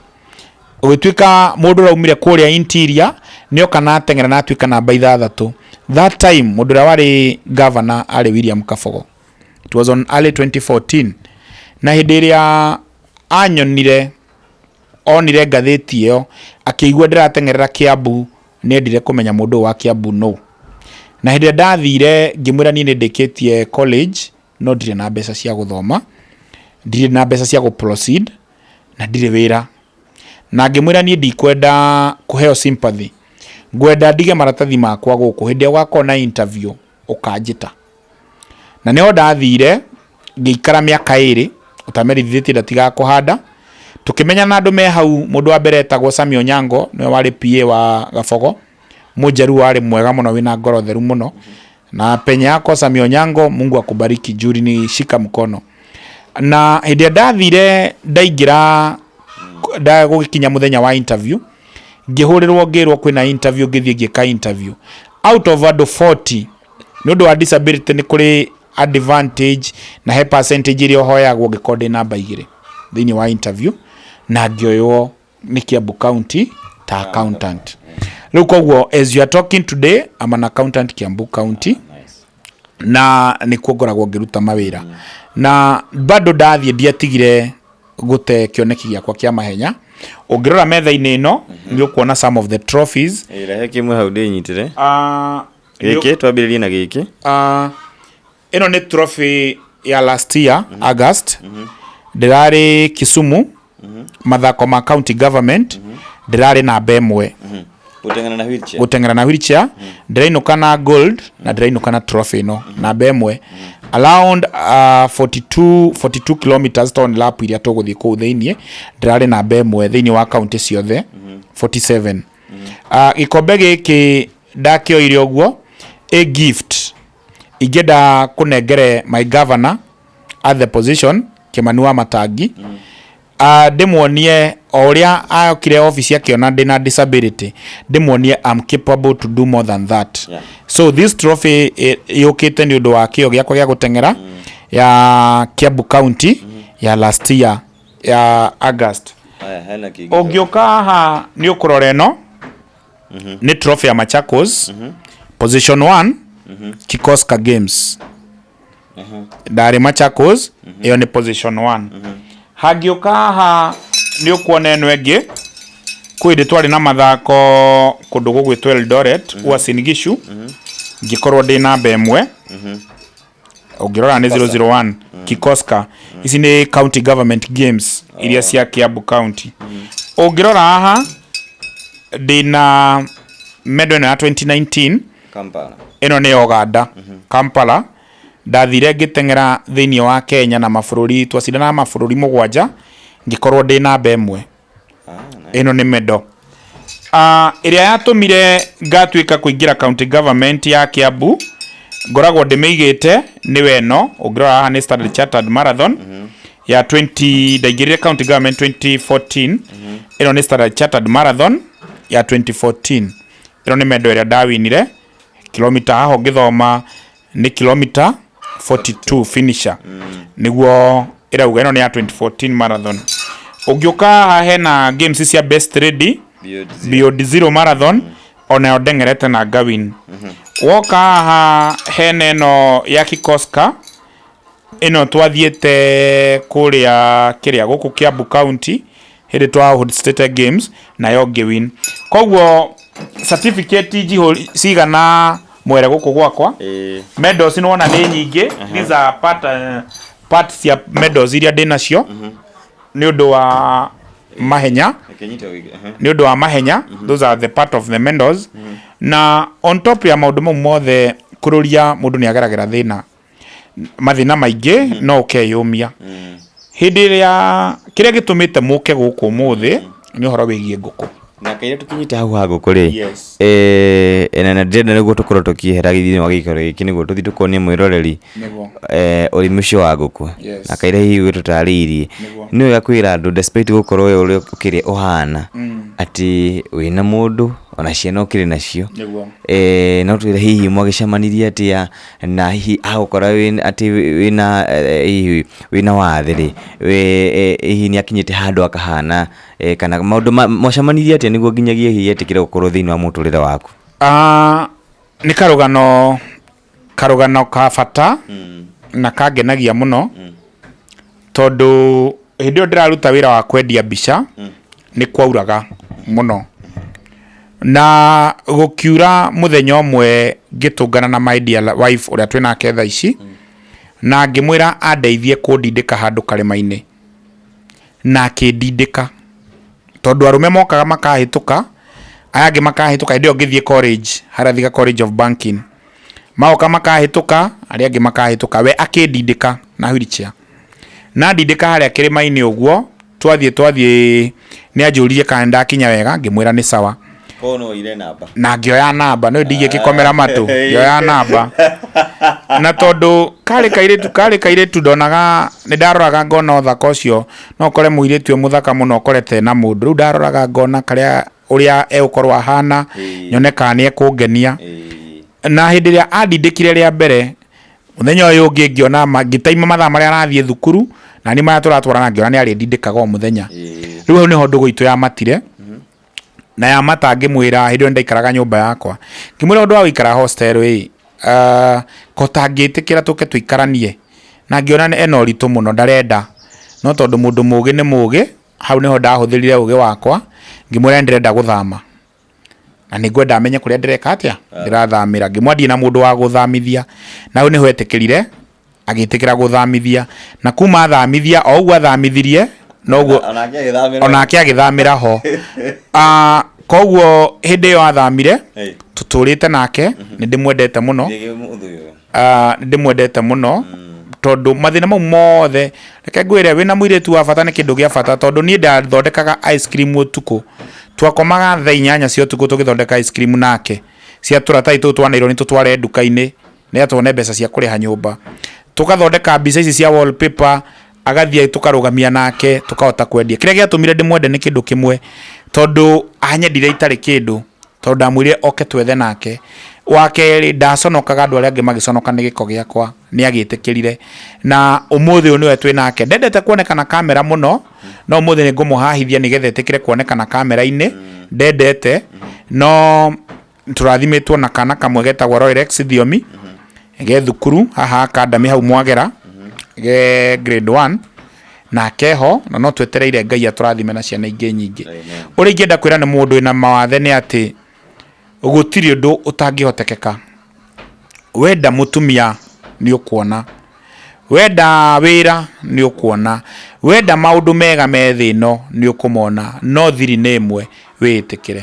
gũgĩtuĩka mũndũ ũraumire kũrĩa interior nĩ oka na ateng'era na atuĩka namba ithathatũ. That time mũndũ ũrĩa warĩ governor arĩ William Kabogo. It was on early 2014. Na hĩndĩ ĩrĩa anyonire, onire ngathĩti ĩyo, akĩigua ndĩrateng'erera Kiambu, nĩ endire kũmenya mũndũ ũyũ wa Kiambu nũ. Na hĩndĩ ĩrĩa ndathire ngĩmwĩra niĩ nĩ ndĩkĩtie college, no ndirĩ na mbeca cia gũthoma, ndirĩ na mbeca cia gũ proceed, na ndirĩ wĩra. Na ngĩmwĩra niĩ ndikwenda kũheo sympathy, ngwenda ndige maratathi makwa gũkũ, hĩndĩ ĩrĩa ũgakorwo na interview ũkanjĩta. Na nĩho ndathire ngĩikara mĩaka ĩrĩ ũtamerithĩtie ndatigaga kũhanda. Tũkĩmenyana na andũ me hau, mũndũ wa mbere etagwo Sammy Onyango, nĩwe warĩ PA wa Gabogo, Mũjaluo warĩ mwega mũno wĩna ngoro theru mũno. Na penye yako Sammy Onyango, Mungu akubariki juu ulinishika mkono. Na hĩndĩ ĩrĩa ndathire ndaingĩra gũgĩkinya mũthenya wa interview, ngĩhũrĩrwo ngĩrwo kwĩna interview, ngĩthiĩ ngĩka interview. Out of andũ 40, nĩ ũndũ wa disability nĩ kũrĩ advantage na he percentage ĩrĩa ũhoyagwo ũngĩkorwo ndĩ namba igĩrĩ thĩinĩ wa interview, na ngĩoywo nĩ Kiambu County ta accountant. Rĩu koguo as you are talking today, I'm an accountant Kiambu County, na nĩkuo ngoragwo ngĩruta mawĩra. Na bado ndathiĩ ndiatigire gũte kĩoneki gĩakwa kĩa mahenya. Ũngĩrora metha-inĩ ĩno nĩ ũkuona some of the trophies. Rehe kĩmwe hau ndĩnyitĩre. Gĩkĩ twambĩrĩrie na gĩkĩ. Ĩno nĩ trophy ya last year August. Ndĩrarĩ Kisumu mathako ma county government, ndĩrarĩ namba ĩmwe. Gũteng'era na wheelchair. Gũteng'era na wheelchair, ndĩrainũka na gold na ndĩrainũka na trophy ĩno, namba ĩmwe around 42 kilometers, tondũ nĩ lap iria tũgũthiĩ kũu thĩiniĩ. Ndĩrarĩ namba ĩmwe thĩiniĩ wa county ciothe 47. Gĩkombe gĩkĩ ndakĩoire ũguo a gift ingĩenda kũnengere my governor at the position, Kimani wa Matangi, ndĩmuonie o ũrĩa okire office akĩona ndĩna disability, ndĩmuonie I'm capable to do more than that. So this trophy yũkĩte nĩ ũndũ wa kĩo gĩakwa gĩa gũteng'era ya Kiambu County ya last year ya August. Aya, hena kĩngĩ. Ũngĩũka haha nĩ ũkũrora ĩno nĩ trophy ya Machakos, position 1, Kikoska Games. Ndarĩ Machakos, ĩyo nĩ position 1. Hangĩũka haha nĩ ũkuona ĩno ĩngĩ, kwĩ hĩndĩ twarĩ na mathako kũndũ gũgwĩtwo Eldoret, Uasin Gishu, ngĩkorwo ndĩ namba ĩmwe. Ũngĩrora nĩ 001 Kikoska. Ici nĩ county government games iria cia Kiambu County. Ũngĩrora haha ndĩna medal ĩno ya 2019. Kampala. Ĩno nĩ Uganda, Kampala. Ndathire ngĩteng'era thĩinĩ wa Kenya na mabũrũri, twacindanaga mabũrũri 7, ngĩkorwo ndĩ namba ĩmwe. Ah, nice. Ĩno nĩ medal ĩrĩa yatũmire ngatuĩka kũingĩra county government ya Kiambu, ngoragwo ndĩmĩigĩte nĩwe ĩno. Ũngĩrora haha nĩ Standard Chartered Marathon ya 20, ndaingĩrire county government 2014. Ĩno nĩ Standard Chartered Marathon ya 2014. Ĩno nĩ medal ĩrĩa ndawinire, kilomita haha ũngĩthoma nĩ kilomita 42 finisher nĩguo ĩrauga. Ĩno nĩ ya 2014 marathon. Ũngĩũka haha hena games cia best ready. Beyond Zero. Beyond Zero Marathon, onayo ndeng'erete na ngawin. Woka haha hena ĩno ya Kikoska, ĩno twathiĩte kũrĩa kĩrĩa gũkũ Kiambu County hĩndĩ twa hostete games, nayo ngĩwin. Koguo certificate njihũ cigana mwere gũkũ gwakwa. Medals nĩwona nĩ nyingĩ. These are part cia medals iria ndĩ nacio nĩ ũndũ wa mahenya. Reke nyite wig- ehe. Nĩ ũndũ wa mahenya, those are the part of the medals. Na on top ya maũndũ mau mothe, kũrũria mũndũ nĩ ageragĩra thĩna, mathĩna maingĩ, no ũkeyũmia. Hĩndĩ ĩrĩa kĩrĩa gĩtũmĩte mũke gũkũ ũmũthĩ nĩ ũhoro wĩgiĩ ngũkũ. Na kaira tukinyite hau ha ngũkũ rĩ, Yes. Na ndĩrenda nĩguo tũkorwo tũkĩehera thĩinĩ wa gĩikaro gĩkĩ nĩguo tũthiĩ tũkonie mwĩroreri ũrĩmi ũcio wa ngũkũ. Na kaira hihi ũgĩtũtarĩirie, nĩ wega kwĩra andũ despite gũkorwo we ũrĩa ũkĩrĩ ũhana atĩ wĩna mũndũ ona ciana ũkĩrĩ nacio. No twĩre hihi mwagĩcemanirie atĩa, na hihi agũkora atĩ wĩna hihi wĩna wathe rĩ, hihi nĩ akinyĩte handũ akahana, kana maũndũ mwacemanirie atĩa nĩguo nginyagia hihi etĩkĩre gũkorwo thĩinĩ wa mũtũrĩre waku? Ah, Nĩ karũgano karũgano ka bata na kangenagia mũno, tondũ hĩndĩ ĩyo ndĩraruta wĩra wa kwendia mbica nĩ kwauraga mũno, na gũkiura mũthenya ũmwe ngĩtũngana na my dear wife ũrĩa twĩ nake thaa ici, na ngĩmwĩra andeithie kũndindĩka handũ karĩma-inĩ, na akĩndindĩka, tondũ arũme mokaga makahĩtũka, aya angĩ makahĩtũka. Hĩndĩ ĩyo ngĩthiĩ college harĩa Thika College of Banking, magoka makahĩtũka, arĩa angĩ makahĩtũka, we akĩndindĩka na wheelchair, na ndindĩka harĩa kĩrĩma-inĩ ũguo. Twathiĩ nĩ anjũririe kana nĩndakinya wega, ngĩmwĩra nĩ sawa. Koguo no woire namba. Na ngĩoya namba, no ndigĩ kĩkomera matũ, ngĩoya namba, na tondũ karĩ kairĩtu ndonaga, nĩ ndaroraga ngona ũthaka ũcio. No ũkore mũirĩtu e mũthaka mũno, ũkorete na mũndũ. Rĩu ndaroraga ngona karĩa ũrĩa egũkorwo ahana, nyone kana nĩ ekũngenia. Na hĩndĩ ĩrĩa andindĩkire rĩa mbere, mũthenya ũyũ ũngĩ ngĩona ngĩtaima mathaa marĩa arathiĩ thukuru na niĩ marĩa tũratwarana, ngĩona nĩ arĩndindĩkaga o mũthenya. Rĩu hau nĩho ndũgũ itũ yamatire na yamata. Ngĩmwĩra, hĩndĩ ĩyo ndaikaraga nyũmba yakwa, ngĩmwĩra ũndũ wa gũikara hostel ĩ ko tangĩtĩkĩra tũke tũikaranie, na ngĩona ena ũritũ mũno, ndarenda. No tondũ mũndũ mũgĩ nĩ mũgĩ, hau nĩho ndahũthĩrire ũgĩ wakwa, ngĩmwĩra nĩ ndĩrenda gũthama na nĩ ngwenda amenye kũrĩa ndĩreka atĩa, ndĩrathamĩra. Ngĩmwĩra ndirĩ na mũndũ wa gũthamithia, na hau nĩho etĩkĩrire, agĩtĩkĩra gũthamithia. Na kuma athamithia, o ũguo athamithirie noguo Onake agĩthamĩra. Onake agĩthamĩra ho. Koguo hĩndĩ ĩyo athamire, tũtũrĩte nake, nĩ ndĩmwendete mũno. Gĩgĩ mũthuri ũyũ. Nĩ ndĩmwendete mũno, tondũ mathĩna mau mothe, reke ngwĩre, wĩna mũirĩtu wa bata nĩ kĩndũ gĩa bata, tondũ niĩ ndathondekaga ice cream ũtukũ. Twakomaga thaa 8 cia ũtukũ tũgĩthondeka ice cream nake cia tũratathi tũu twa nylon, tũtware nduka-inĩ nĩgetha tuone mbeca cia kũrĩha nyũmba. Tũgathondeka mbica ici cia wallpaper, agathiĩ tũkarũgamia nake, tũkahota kwendia. Kĩrĩa gĩatũmire ndĩmwende nĩ kĩndũ kĩmwe, tondũ anyendire itarĩ kĩndũ, tondũ ndamwĩrire oke twethe nake. Wa kerĩ, ndaconokaga andũ arĩa angĩ magĩconoka nĩ gĩko gĩakwa, nĩ agĩtĩkĩrire, na ũmũthĩ ũyũ nĩwe twĩ nake. Ndendete kuonekana kamera mũno, no ũmũthĩ nĩ ngũmũhahithia nĩgetha etĩkĩre kuonekana kamera-inĩ. Ndendete, no tũrathimĩtwo na kana kamwe getagwo Royrex Thiomi, ge thukuru haha Academy hau Mwagera, ge grade 1 na keho, na no twetereire Ngai atũrathime na ciana ingĩ nyingĩ. Ũrĩa ingĩenda kwĩra nĩ mũndũ wĩna mawathe nĩ atĩ gũtirĩ ũndũ ũtangĩhotekeka. Wenda mũtumia nĩ ũkuona, wenda wĩra nĩ ũkuona, wenda maũndũ mega me thĩ ĩno nĩ ũkũmona, no thiri nĩ ĩmwe, wĩĩtĩkĩre.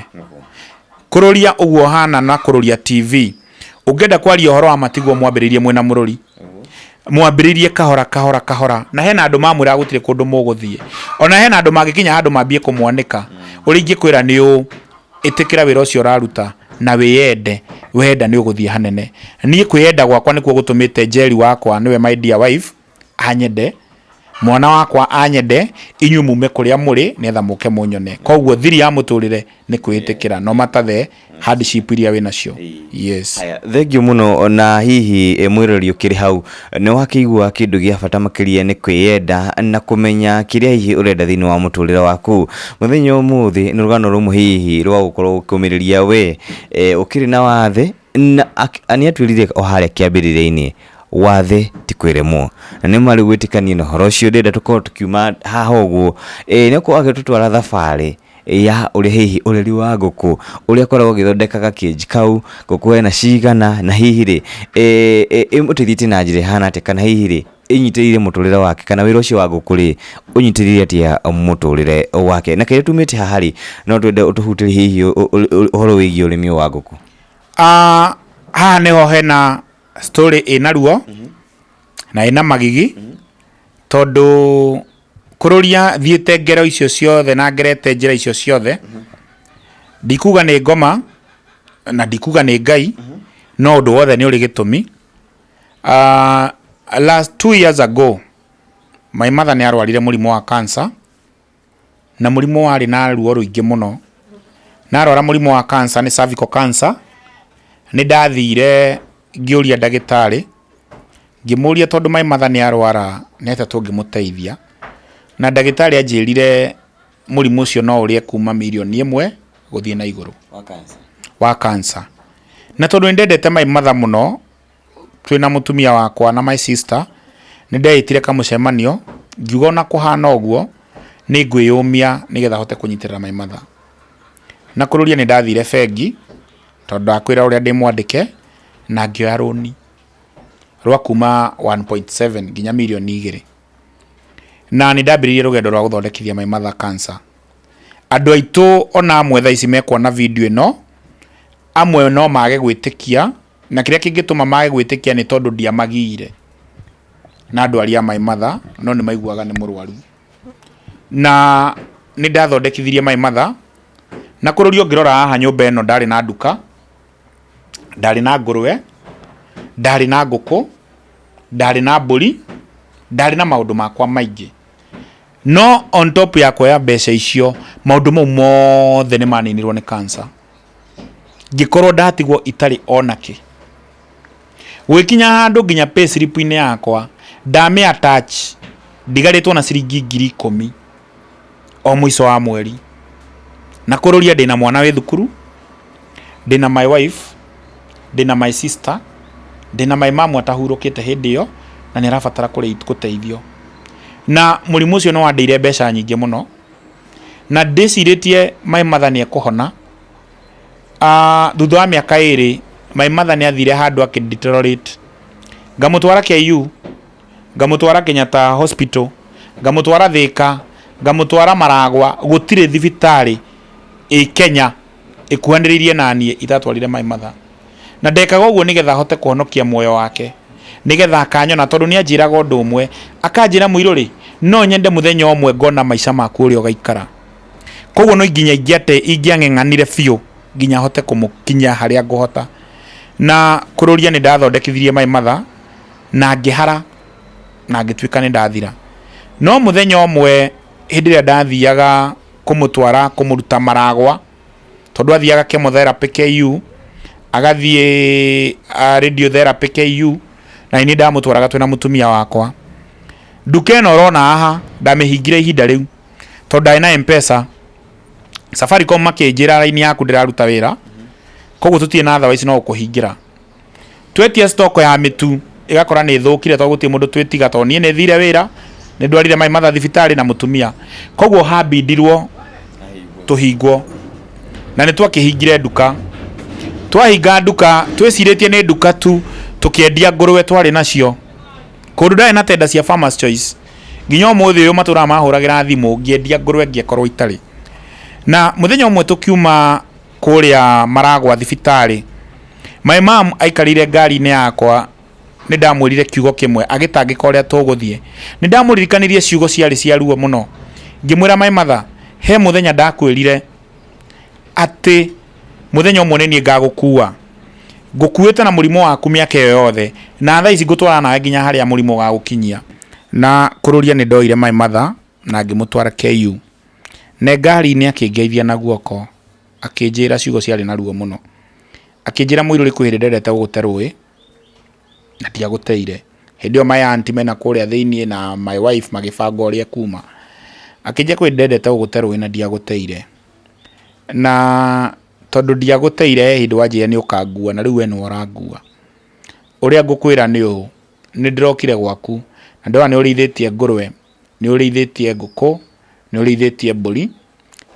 Kũrũria ũguo hana na kũrũria TV, ũngĩenda kwaria ũhoro wa matiguo mwambĩrĩirie mwĩna mũrũri, mwambĩrĩirie kahora kahora kahora, na hena andũ mamwĩraga gũtirĩ kũndũ mũgũthiĩ, ona hena andũ mangĩkinya handũ mambie kũmwanĩka. Ũrĩa ingĩkwĩra nĩ ũũ, ĩtĩkĩra wĩra ũcio ũraruta na wĩyende. Wenda nĩ ũgũthiĩ hanene. Niĩ kwĩyenda gwakwa nĩkuo gũtũmĩte Jerry wakwa, nĩwe my dear wife, anyende, mwana wakwa anyende, inyuĩ mume kũrĩa mũrĩ nĩgetha mũke mũnyone. Koguo thiri ya mũtũrĩre nĩ kwĩĩtĩkĩra no matter the hardship iria wĩ nacio. Yes. Haya, thengiũ mũno. Na hihi mwĩrori ũkĩrĩ hau nĩ wakĩigua kĩndũ gĩa bata makĩria nĩ kwĩyenda na kũmenya kĩrĩa hihi ũrenda thĩinĩ wa mũtũrĩre waku. Mũthenya ũmũthĩ nĩ rũgano rũmwe hihi rwa gũkorwo ũkĩũmĩrĩria we ũkĩrĩ na wathe, na nĩ atwĩrire o harĩa kĩambĩrĩria-inĩ, wathe ti kwĩremwo, na nĩ marĩ gwĩtĩkania na ũhoro ũcio. Ndĩrenda tũkorwo tũkiuma haha ũguo, nĩ akorwo agĩtũtwara thabarĩ ya ũrĩa hihi ũreri wa ngũkũ, ũrĩa akoragwo agĩthondeka gakĩnji kau, ngũkũ ena cigana, na hihi rĩ ĩmũteithĩtie na njĩra ĩhana atĩa, kana hihi rĩ ĩnyitĩrĩire mũtũrĩre wake, kana wĩra ũcio wa ngũkũ rĩ ũnyitĩrĩire atĩa mũtũrĩre wake. Na kĩrĩa tumĩte haha rĩ, no twende ũtũhutĩrie hihi ũhoro wĩgiĩ ũrĩmi ũyũ wa ngũkũ. Haha nĩho hena story ĩna ruo na ĩna magigi, tondũ kũrũria thiĩte ngero icio ciothe na ngerete njĩra icio ciothe, ndikuga nĩ ngoma na ndikuga nĩ Ngai, no ũndũ wothe nĩ ũrĩ gĩtũmi. Last 2 years ago my mother nĩ arwarire mũrimũ wa cancer, na mũrimũ warĩ na ruo rũingĩ mũno. Na arwara mũrimũ wa cancer, nĩ cervical cancer, nĩ ndathire ngĩũria ndagĩtarĩ, ngĩmũria tondũ my mother nĩ arwara, nĩ atĩa tũngĩmũteithia? Na ndagĩtarĩ anjĩrire mũrimũ ũcio no ũrĩe kuma 1 million gũthiĩ na igũrũ. Wa cancer. Na tondũ nĩ ndendete my mother mũno, twĩna mũtumia wakwa na my sister, nĩ ndeĩtire kamũcemanio, ngiuga ona kũhana ũguo, nĩ ngwĩyũmia nĩgetha hote kũnyitĩrĩra my mother. Na kũrũria nĩ ndathire bengi, tondũ ndakwĩra ũrĩa ndĩ mwandĩke, na ngĩoya rũni rwa kuma 1.7 nginya mirioni 2. Na nĩ ndambĩrĩirie rũgendo rwa gũthondekithia my mother cancer. Andũ aitũ ona amwe thaa ici mekuona video ĩno, amwe no mage gwĩtĩkia, na kĩrĩa kĩngĩtũma mage gwĩtĩkia nĩ tondũ ndiamagiire na ndwari ya my mother, no nĩ maiguaga nĩ mũrwaru. Na nĩ ndathondekithirie my mother, na kũrũria ũngĩrora haha nyũmba ĩno ndarĩ na nduka, ndarĩ na ngũrwe, ndarĩ na ngũkũ, ndarĩ na mbũri, ndarĩ na maũndũ makwa maingĩ. No on top ya kuoya mbeca icio, maũndũ mau mothe nĩ maninirwo nĩ cancer. Ngĩkorwo ndatigwo itarĩ ona kĩ. Gũgĩkinya handũ nginya payslip-inĩ yakwa ndamĩ attach ndigarĩtwo na ciringi 10,000 o mũico wa mweri. Na kũrũria ndĩna mwana wĩ thukuru, ndĩna my wife, ndĩna my sister, ndĩna my mom atahurũkĩte hĩndĩ ĩyo na nĩ arabatara gũteithio. Na mũrimũ ũcio nĩ wandĩire mbeca nyingĩ mũno, na ndĩcirĩtie my mother nĩ ekũhona. Thutha wa mĩaka 2 my mother nĩ athire handũ akĩ deteriorate. Ngamũtwara KU, ngamũtwara Kenyatta Hospital, ngamũtwara Thika, ngamũtwara Maragwa, gũtirĩ thibitarĩ ĩ Kenya ĩkuhanĩrĩirie na niĩ itatwarire my mother. Na ndekaga ũguo nĩgetha hote kũhonokia muoyo wake, nĩgetha akanyona, tondũ nĩ anjĩraga ũndũ ũmwe, akanjĩra mũirũ rĩ, no nyende mũthenya ũmwe ngona maica maku ũrĩa ũgaikara. Koguo no nginya ingĩang'eng'anire biũ nginya hote kũmũkinyia harĩa ngũhota. Na kũrũria nĩ ndathondekithirie my mother na ngĩhara na ngĩtuĩka nĩ ndathira. No mũthenya ũmwe hĩndĩ ĩrĩa ndathiaga kũmũtwara kũmũruta Maragwa, tondũ athiaga chemotherapy KU, agathiĩ radiotherapy KU, na niĩ ndamũtwaraga twĩna mũtumia wakwa. Nduka ĩno ũrona haha ndamĩhingire ihinda rĩu tondũ ndarĩ na M-Pesa. Safaricom makĩnjĩra raini yaku ndĩraruta wĩra, koguo tũtirĩ na otherwise no gũkũhingĩra. Twetia stock ya mĩtu ĩgakora nĩ ĩthũkire tondũ gũtirĩ mũndũ twĩtiga, tondũ niĩ nĩ thire wĩra, nĩ ndwarire my mother thibitarĩ na mũtumia. Koguo hambindirwo tũhingwo, na nĩ twakĩhingire nduka. Twahinga nduka twĩcirĩtie nĩ nduka tu, tũkĩendia ngũrwe twarĩ nacio. Kũndũ ndarĩ na tender cia Farmers Choice, nginya ũmũthĩ ũyũ matũraga mahũragĩra thimũ ngĩendia ngũrwe ngĩkorwo itarĩ. Na mũthenya ũmwe tũkiuma kũrĩa Maragwa thibitarĩ, my mom aikarĩire ngari-inĩ yakwa, nĩ ndamwĩrire kiugo kĩmwe agĩtangĩka ũrĩa tũgũthiĩ. Nĩ ndamũririkanirie ciugo ciarĩ cia ruo mũno. Ngĩmwĩra my mother, he mũthenya ndakwĩrire atĩ mũthenya ũmwe nĩ niĩ ngagũkua. Ngũkuĩte na mũrimũ waku mĩaka ĩyo yothe, na thaa ici ngũtwarana nawe nginya harĩa mũrimũ ũgagũkinyia. Na kũrũria nĩ ndoire my mother na ngĩmũtwara KU. Ne ngari-inĩ akĩngeithia na guoko, akĩnjĩra ciugo ciarĩ na ruo mũno. Akĩnjĩra mũirũrĩ kwĩ hĩndĩ ndendete gũgũte rũĩ na ndiagũteire. Hĩndĩ ĩyo my auntie mena kũrĩa thĩiniĩ na my wife magĩbanga ũrĩa ekuuma. Akĩnjĩra kwĩ hĩndĩ ndendete gũgũte rũĩ na ndiagũteire. Na tondũ ndiagũteire he hĩndĩ wanjĩrire nĩ ũkangua na rĩu we nĩwe ũrangua. Ũrĩa ngũkwĩra nĩ ũũ, nĩ ndĩrokire gwaku na ndĩrona nĩ ũrĩithĩtie ngũrwe, nĩ ũrĩithĩtie ngũkũ, nĩ ũrĩithĩtie mbũri,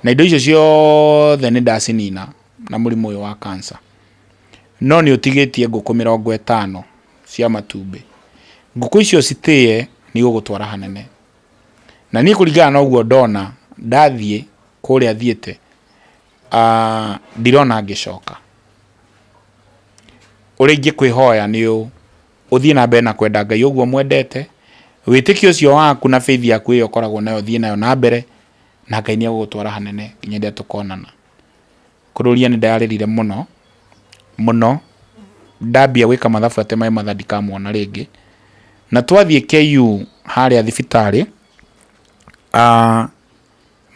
na indo icio ciothe nĩ ndacinina na mũrimũ ũyũ wa cancer. No nĩ ũtigĩtie ngũkũ 50 cia matumbĩ. Ngũkũ icio citĩe nĩ igũgũtwara hanene. Na niĩ kũringana na ũguo ndona ndathiĩ kũrĩa thiĩte, ndirona ngĩcoka. Ũrĩa ingĩkwĩhoya nĩ ũũ, ũthiĩ na mbere na kwenda Ngai ũguo mwendete, wĩtĩkio ũcio waku na faith yaku ĩyo ũkoragwo nayo thiĩ nayo na mbere, na Ngai nĩ egũgũtwara hanene nginya rĩrĩa tũkonana. Kũrũria nĩ ndarĩrire mũno mũno, ndambia gwĩka mathabu atĩ my mother ndikamuona rĩngĩ. Na twathiĩ KU harĩa thibitarĩ,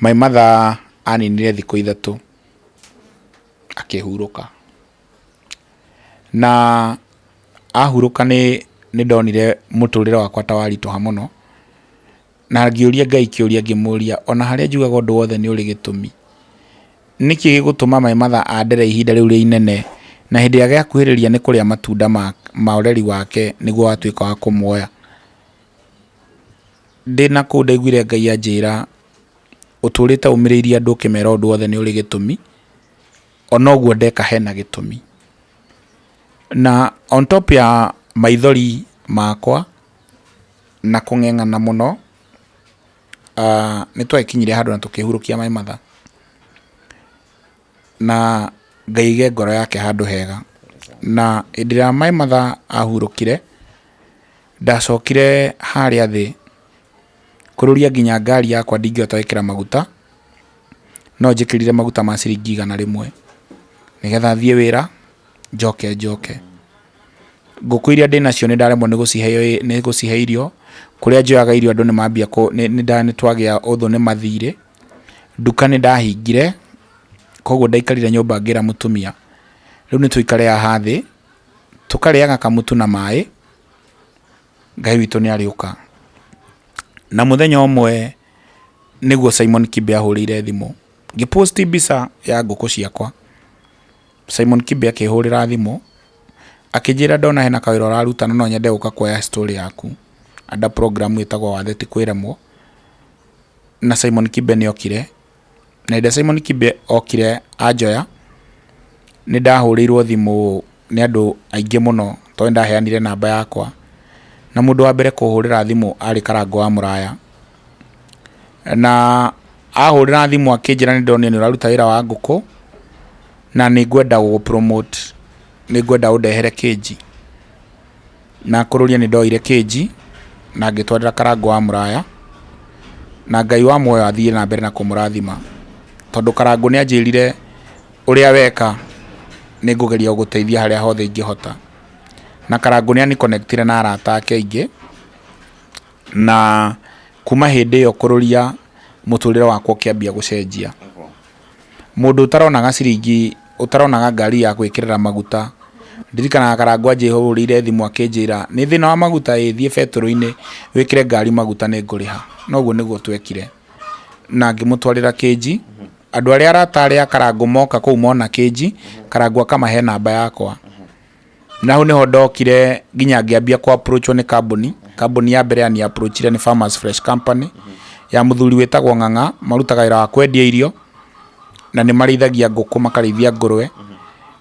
my mother aninire thikũ 3 akĩhurũka. Na ahurũka nĩ ndonire mũtũrĩre wakwa ta waritũha mũno, na ngĩũria Ngai kĩũria ngĩmũria ona harĩa njugaga ũndũ wothe nĩ ũrĩ gĩtũmi, nĩkĩ gĩgũtũma my mother andere ihinda rĩu rĩ inene Na hĩndĩ ĩrĩa gĩakuhĩrĩria nĩ kũrĩa matunda ma, ma ũreri wake nĩguo watuĩka wa kũmuoya. Ndĩna kũu ndaiguire Ngai anjĩra ũtũrĩte ũmĩrĩirie andũ ũkĩmera ũndũ wothe nĩ ũrĩ gĩtũmi, ona ũguo ndeka hena gĩtũmi. Na on top ya maithori makwa na kũng'eng'ana mũno, nĩ twagĩkinyire handũ na tũkĩhurũkia my mother. Na Ngai aige ngoro yake handũ hega. Na hĩndĩ ĩrĩa my mother ahurũkire, ndacokire harĩa thĩ kũrũria nginya ngari yakwa ndingĩhota gwĩkĩra maguta, no njĩkĩrire maguta ma ciringi 100 nĩgetha thiĩ wĩra njoke njoke. Ngũkũ iria ndĩnacio nĩ ndaremwo nĩ gũcihe irio, kũrĩa njoyaga irio andũ nĩ mambia nĩ twagĩa ũthũ nĩ mathirĩ. Nduka nĩ ndahingire, koguo ndaikarire nyũmba ngĩra mũtumia, rĩu nĩ tũikare haha thĩ, tũkarĩaga kamũtu na maĩ, Ngai witũ nĩ arĩũka. Na mũthenya ũmwe nĩguo Simon Kibe ahũrĩire thimũ, ngĩ post mbica ya ngũkũ ciakwa, Simon Kibe akĩhũrĩra thimũ, akĩnjĩra ndona hena kawĩra ũraruta na no nyende gũka kuoya story yaku under program ĩtagwo Wathe ti kwĩremwo. Na Simon Kibe nĩ okire, na hĩndĩ ĩrĩa Simon Kibe okire anjoya, nĩ ndahũrĩirwo thimũ nĩ andũ aingĩ mũno tondũ nĩ ndaheanire namba yakwa. Na mũndũ wa mbere kũhũrĩra thimũ arĩ Karangũ wa Mũraya. Na ahũrĩra thimũ akĩnjĩra nĩ ndonire nĩ ũraruta wĩra wa ngũkũ, na nĩ ngwenda gũgũ promote, nĩ ngwenda ũndehere kĩnji. Na kũrũria nĩ ndoire kĩnji na ngĩtwarĩra Karangũ wa Mũraya, na Ngai wa muoyo athiĩ na mbere na kũmũrathima. Tondũ Karangũ nĩ anjĩrire ũrĩa weka nĩ ngũgeria gũgũteithia harĩa hothe ingĩhota. Na Karangũ nĩ ani connect ire na arata ake aingĩ, na kuma hĩndĩ ĩyo kũrũria mũtũrĩre wakwa ũkĩambia gũcenjia. Mũndũ ũtaronaga ciringi, ũtaronaga ngari ya gwĩkĩrĩra maguta, ndirikanaga Karangũ anjĩhũrĩire thimũ akĩnjĩra nĩ thĩna wa maguta ĩ thiĩ betũrũ-inĩ wĩkĩre ngari maguta nĩ ngũrĩha. Na ũguo nĩguo twekire. Na ngĩmũtwarĩra kĩnji, andũ arĩa arata arĩa a Karangũ moka kũu mona kĩnji, Karangũ akamahe namba yakwa. Na hau nĩho ndokire nginya ngĩambia kũ approach wo nĩ kambuni. Kambuni ya mbere yani approach ire nĩ Farmers Fresh Company ya mũthuri wĩtagwo Ng'ang'a, marutaga wĩra wa kwendia irio na nĩ marĩithagia ngũkũ makarĩithia ngũrwe.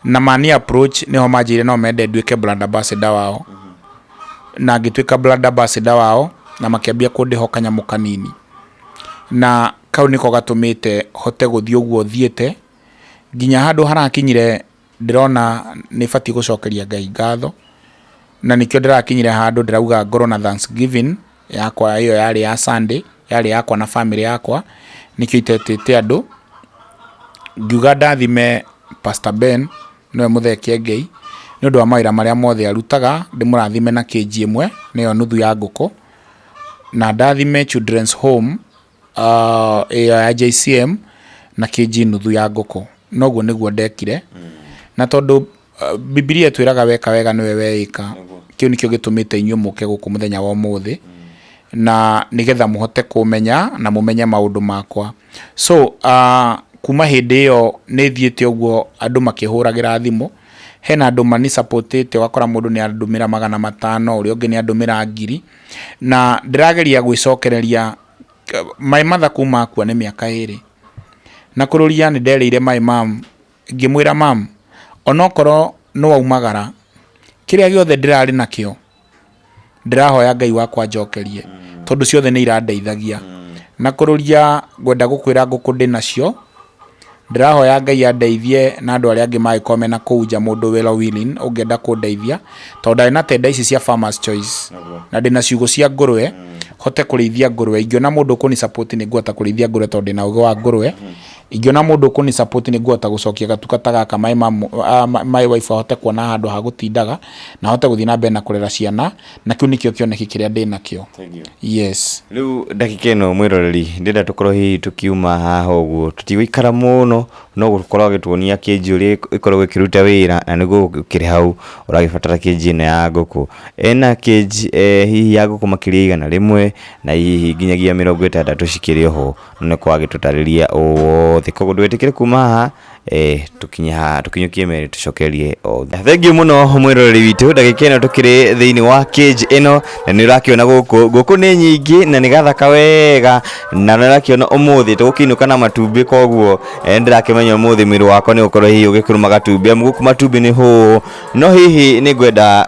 Na mani approach nĩho manjĩrire no mende nduĩke brand ambassador wao. Na ngĩtuĩka brand ambassador wao na makĩambia kũndĩha o kanyamũ kanini. Na kau nĩko gatũmĩte hote gũthiĩ ũguo thiĩte nginya handũ harakinyire ndĩrona nĩ batiĩ gũcokeria Ngai ngatho, na nĩkĩo ndĩrakinyire handũ ndĩrauga ngorwo na thanksgiving yakwa ĩyo yarĩ ya Sunday, yarĩ yakwa na bamĩrĩ yakwa, nĩkĩo itetĩte andũ, ngiuga ndathime Pastor Ben, nĩwe Mũthee Kĩengei, nĩ ũndũ wa mawĩra marĩa mothe arutaga, ndĩmũrathime na kĩnji ĩmwe, nĩyo nuthu ya ngũkũ, na ndathime Children's Home ĩyo ya JCM na kĩnji nuthu ya ngũkũ. Noguo nĩguo ndekire. Na tondũ Bibilia ĩtwĩraga weka wega nĩwe weĩka, kĩu nĩkĩo gĩtũmĩte inyuĩ mũke gũkũ mũthenya wa ũmũthĩ, na nĩgetha mũhote kũmenya na mũmenye maũndũ makwa. So kuma hĩndĩ ĩyo nĩ thiĩte ũguo andũ makĩhũragĩra thimũ, hena andũ mani support ĩte ũgakora mũndũ nĩ andũmĩra 500, ũrĩa ũngĩ nĩ andũmĩra 1000, na ndĩrageria gwĩcokereria my mother kuma akua nĩ mĩaka 2. Na kũrũria nĩ nderĩire my mom, ngĩmwĩra mum, onokorwo nĩ waumagara, kĩrĩa gĩothe ndĩrarĩ nakĩo, ndĩrahoya Ngai wakwa anjokerie, tondũ ciothe nĩ irandeithagia. Na kũrũria ngwenda gũkwĩra ngũkũ ndĩnacio, ndĩrahoya Ngai andeithie na andũ arĩa angĩ mangĩkorwo mena kũu nja mũndũ well willing ũngĩenda kũndeithia, tondũ ndarĩ na tender ici cia Farmers Choice, na ndĩna ciugũ cia ngũrwe, hote kũrĩithia ngũrwe. Ingĩona mũndũ ũkũni support nĩ ngũhota kũrĩithia ngũrwe tondũ ndĩna ũgĩ wa ngũrwe. Ingĩona mũndũ ũkũni support nĩ ngũhota gũcokia gatuka ta gaka my mum, my wife ahote kuona handũ ha gũtindaga na ahote gũthiĩ na mbere na kũrera ciana, na kĩu nĩkĩo kĩoneki kĩrĩa ndĩnakĩo. Yes. Rĩu ndagĩka ĩno mwĩroreri ndĩrenda tũkorwo hihi tũkiuma haha ũguo tũtigũikara mũno no gũkorwo agĩtuonia kĩnji ũrĩa ĩkoragwo ĩkĩruta wĩra na nĩguo ũkĩrĩ hau ũragĩbatara kĩnji ĩno ya ngũkũ. Ĩna kĩnji hihi ya ngũkũ makĩria 100 na hihi nginyagia 60 cikĩrĩ oho na nĩkorwo agĩtũtarĩria ũũ wothe. Koguo ndũgetĩkĩre kuma haha Eh, tũkinye haha tũkinyũkie merĩ tũcokerie othe. Thengiũ mũno mwĩroreri witũ, ndagĩka ĩno tũkĩrĩ thĩinĩ wa cage ĩno na nĩ ũrakĩona gũkũ ngũkũ nĩ nyingĩ na nĩ gathaka wega, na nĩ ũrakĩona ũmũthĩ tũgũkĩinũka na matumbĩ, koguo eh, nĩndĩrakĩmenya ũmũthĩ mwĩrĩ wakwa nĩ ũgũkorwo hihi ũgĩkĩrũma gatumbĩ, amu gũkũ matumbĩ nĩ hũũ. No hihi nĩ ngwenda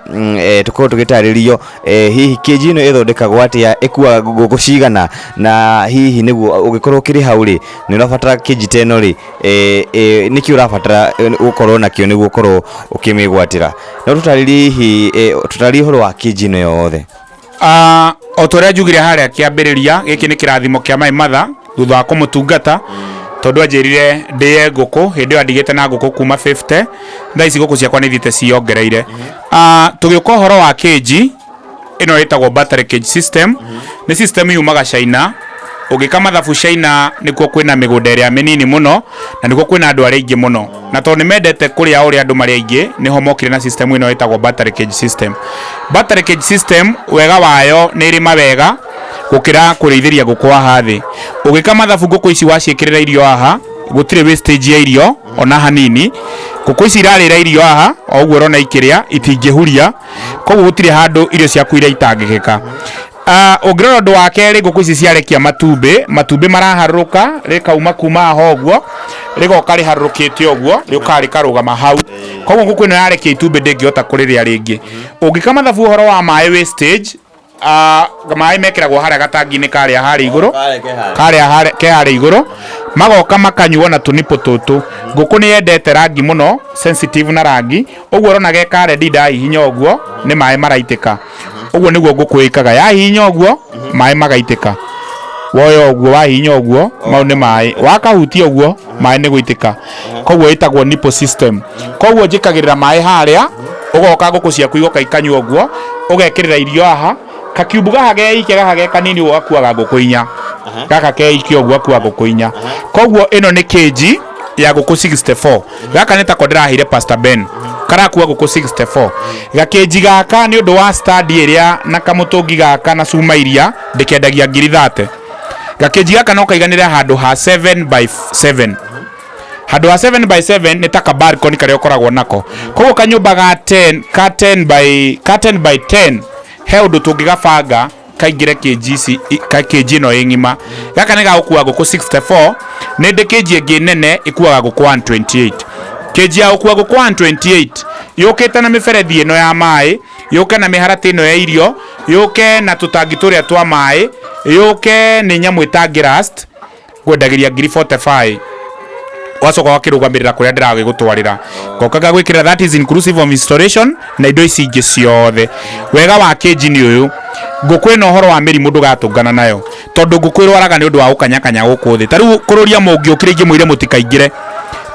tũkorwo tũgĩtarĩrio hihi cage ĩno ĩthondekagwo atĩa, ĩkuaga ngũkũ cigana, na hihi nĩguo ũngĩkorwo ũkĩrĩ hau rĩ, nĩ ũrabatara cage ta ĩno rĩ, nĩkĩ ũrabatara gũkorwo nakĩo nĩguo ũkorwo ũkĩmĩgwatĩra? No tũtarĩrie hihi, tũtarĩrie ũhoro wa cage ĩno yothe. Ah, o ta ũrĩa njugire harĩa kĩambĩrĩria, gĩkĩ nĩ kĩrathimo kĩa my mother thutha wa kũmũtungata, tondũ anjĩrire ndĩe ngũkũ hĩndĩ ĩyo andigĩte na ngũkũ kuma 50. Thaa ici ngũkũ ciakwa nĩ ithiĩte ciongereire. Ah, tũgĩũka ũhoro wa kĩnji ĩno ĩtagwo battery cage system, nĩ system yumaga China. Ũngĩka mathabu, China nĩkuo kwĩna mĩgũnda ĩrĩa mĩnini mũno na nĩkuo kwĩna andũ arĩa aingĩ mũno, na tondũ nĩ mendete kũrĩa ũrĩa andũ marĩ aingĩ, nĩho mokire na system ĩno ĩtagwo battery cage system. Battery cage system wega wayo nĩ ĩrĩ mawega gũkĩra kũrĩithĩria ngũkũ haha thĩ. Ũgĩka mathabu, ngũkũ ici waciĩkĩrĩra irio haha, gũtirĩ wastage ya irio ona hanini. Ngũkũ ici irarĩra irio haha o ũguo ũrona ikĩrĩa, itingĩhuria, koguo gũtirĩ handũ irio ciaku iraitangĩkĩka. Ah, ũngĩrora ũndũ wa kerĩ, ngũkũ ici ciarekia matumbĩ, matumbĩ maraharũrũka, rĩkauma kuma haha ũguo, rĩgoka rĩharũrũkĩte ũguo, rĩũkaga rĩkarũgama hau. Koguo ngũkũ ĩno yarekia itumbĩ ndĩngĩhota kũrĩrĩa rĩngĩ. Ũngĩka mathabu ũhoro wa maĩ wastage, maĩ mekĩragwo harĩa gatangi-inĩ karĩa harĩa igũrũ, karĩa ke harĩa igũrũ, magoka makanyuo na tũnipũ tũtũ. Ngũkũ nĩ yendete rangi mũno, sensitive na rangi, ũguo ũrona ge ka red ndahihinya ũguo, nĩ maĩ maraitĩka. Ũguo nĩguo ngũkũ ĩkaga, yahihinya ũguo maĩ magaitĩka, woya ũguo wahihinya ũguo mau nĩ maĩ, wakahutia ũguo maĩ nĩ gũitĩka. Koguo ĩtagwo nipple system. Koguo njĩkagĩrĩra maĩ harĩa, ũgoka ngũkũ ciaku igoka ikanyua ũguo, ũgekĩrĩra irio haha kakiumbu gaha geike gaha ge kanini ũguo gakuaga ngũkũ inya, gaka keike ũguo gakuaga ngũkũ inya. Koguo ĩno nĩ kĩnji ya ngũkũ 64. Gaka nĩ tako ndĩraheire Pastor Ben, karakua ngũkũ 64 gakĩnji gaka. Nĩ ũndũ wa stand ĩrĩa na kamũtũngi gaka na cuma iria, ndĩkendagia ngiri 30. Gakĩnji gaka no kaiganĩre handũ ha 7 by 7. Handũ ha 7 by 7 nĩ ta ka balcony karĩa ũkoragwo nako. Koguo kanyũmba ga 10 ka 10 by ka 10 by 10, he ũndũ tũngĩgabanga kaingĩre kĩnji ici kĩnji ĩno ĩ ng'ima. Gaka nĩ gagũkua ngũkũ 64. Nĩ ndĩ kĩnji ĩngĩ nene ĩkuaga ngũkũ 128. Kĩnji ya gũkua ngũkũ 128 yũkĩte na mĩberethi ĩno ya maĩ, yũke na mĩharatĩ ĩno ya irio, yũke na tũtangi tũrĩa twa maĩ, yũke nĩ nyamũ ĩtangĩ rust. Ngwendagĩria ngiri 45, wacoka ũgakĩrũgamĩrĩra kũrĩa ndĩragĩgũtwarĩra, ngoka ngagwĩkĩrĩra. That is inclusive of installation na indo ici ingĩ ciothe. Wega wa kĩnji nĩ ũyũ, ngũkũ ĩno ũhoro wa mĩrimũ ndũgatũngana nayo, tondũ ngũkũ ĩrwaraga nĩ ũndũ wa gũkanyakanya gũkũ thĩ. Ta rĩu kũrũria mũngĩũkire ingĩmwĩre mũtikaingĩre,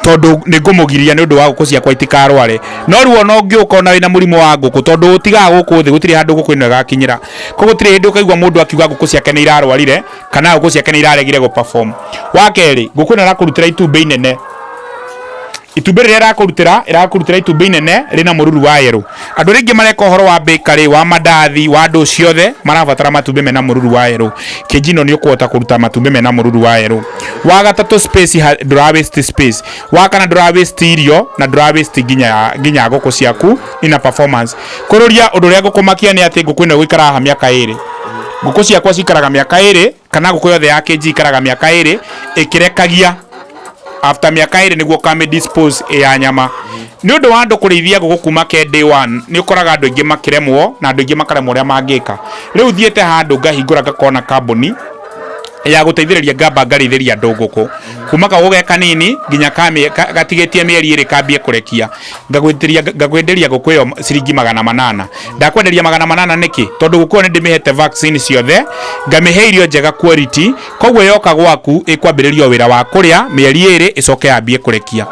tondũ nĩ ngũmũgiria nĩ ũndũ wa ngũkũ ciakwa itikarware. No rĩu ona ũngĩũka ona wĩna mũrimũ wa ngũkũ, tondũ ũtigaga gũkũ thĩ, gũtirĩ handũ ngũkũ ĩno ĩgakinyĩra. Koguo gũtirĩ hĩndĩ ũkaigua mũndũ akiuga ngũkũ ciake nĩ irarwarire kana ngũkũ ciake nĩ iraregire gũ perform. Wa kerĩ, ngũkũ ĩno ĩrakũrutĩra itumbĩ inene. Itumbĩ rĩrĩa ĩrakũrutĩra, ĩrakũrutĩra itumbĩ inene rĩna mũruru wa yerũ. Andũ arĩa aingĩ mareka ũhoro wa bakery, wa mandathi, wa ndũ ciothe, marabatara matumbĩ mena mũruru wa yerũ. Kĩnji ĩno nĩ ũkũhota kũruta matumbĩ mena mũruru wa yerũ. Wa gatatũ, space, ndũra waste space. Wa kana, ndũra waste irio na ndũra waste nginya ngũkũ ciaku ina performance. Kũrũria ũndũ ũrĩa ngũkũmakia nĩ atĩ ngũkũ ĩno ĩgũikara haha mĩaka 2. Ngũkũ ciakwa cikaraga mĩaka 2, kana ngũkũ yothe ya kĩnji ikaraga mĩaka 2 ĩkĩrekagia. After mĩaka 2 nĩguo ũkamĩ dispose ĩ ya nyama. Nĩ ũndũ wa andũ kũrĩithia ngũkũ kuma ke day one, nĩ ũkoraga andũ aingĩ makĩremwo na andũ aingĩ makaremwo ũrĩa mangĩka. Rĩu thiĩte handũ ngahingũra ngakona kambuni ya gũteithĩrĩria, ngamba ngarĩithĩria andũ ngũkũ kuma kagũkũ ge kanini nginya gatigĩtie mĩeri 2 kambie kũrekia. Ngagwĩtĩria ngũkũ ĩyo ciringi 800. Ndakwenderia 800 nĩkĩ? Tondũ ngũkũ ĩyo nĩ ndĩmĩhete vaccine ciothe, ngamĩhe irio njega quality, koguo yoka gwaku ĩkwambĩrĩria wĩra wa kũrĩa mĩeri 2, ĩcoke yambie kũrekia.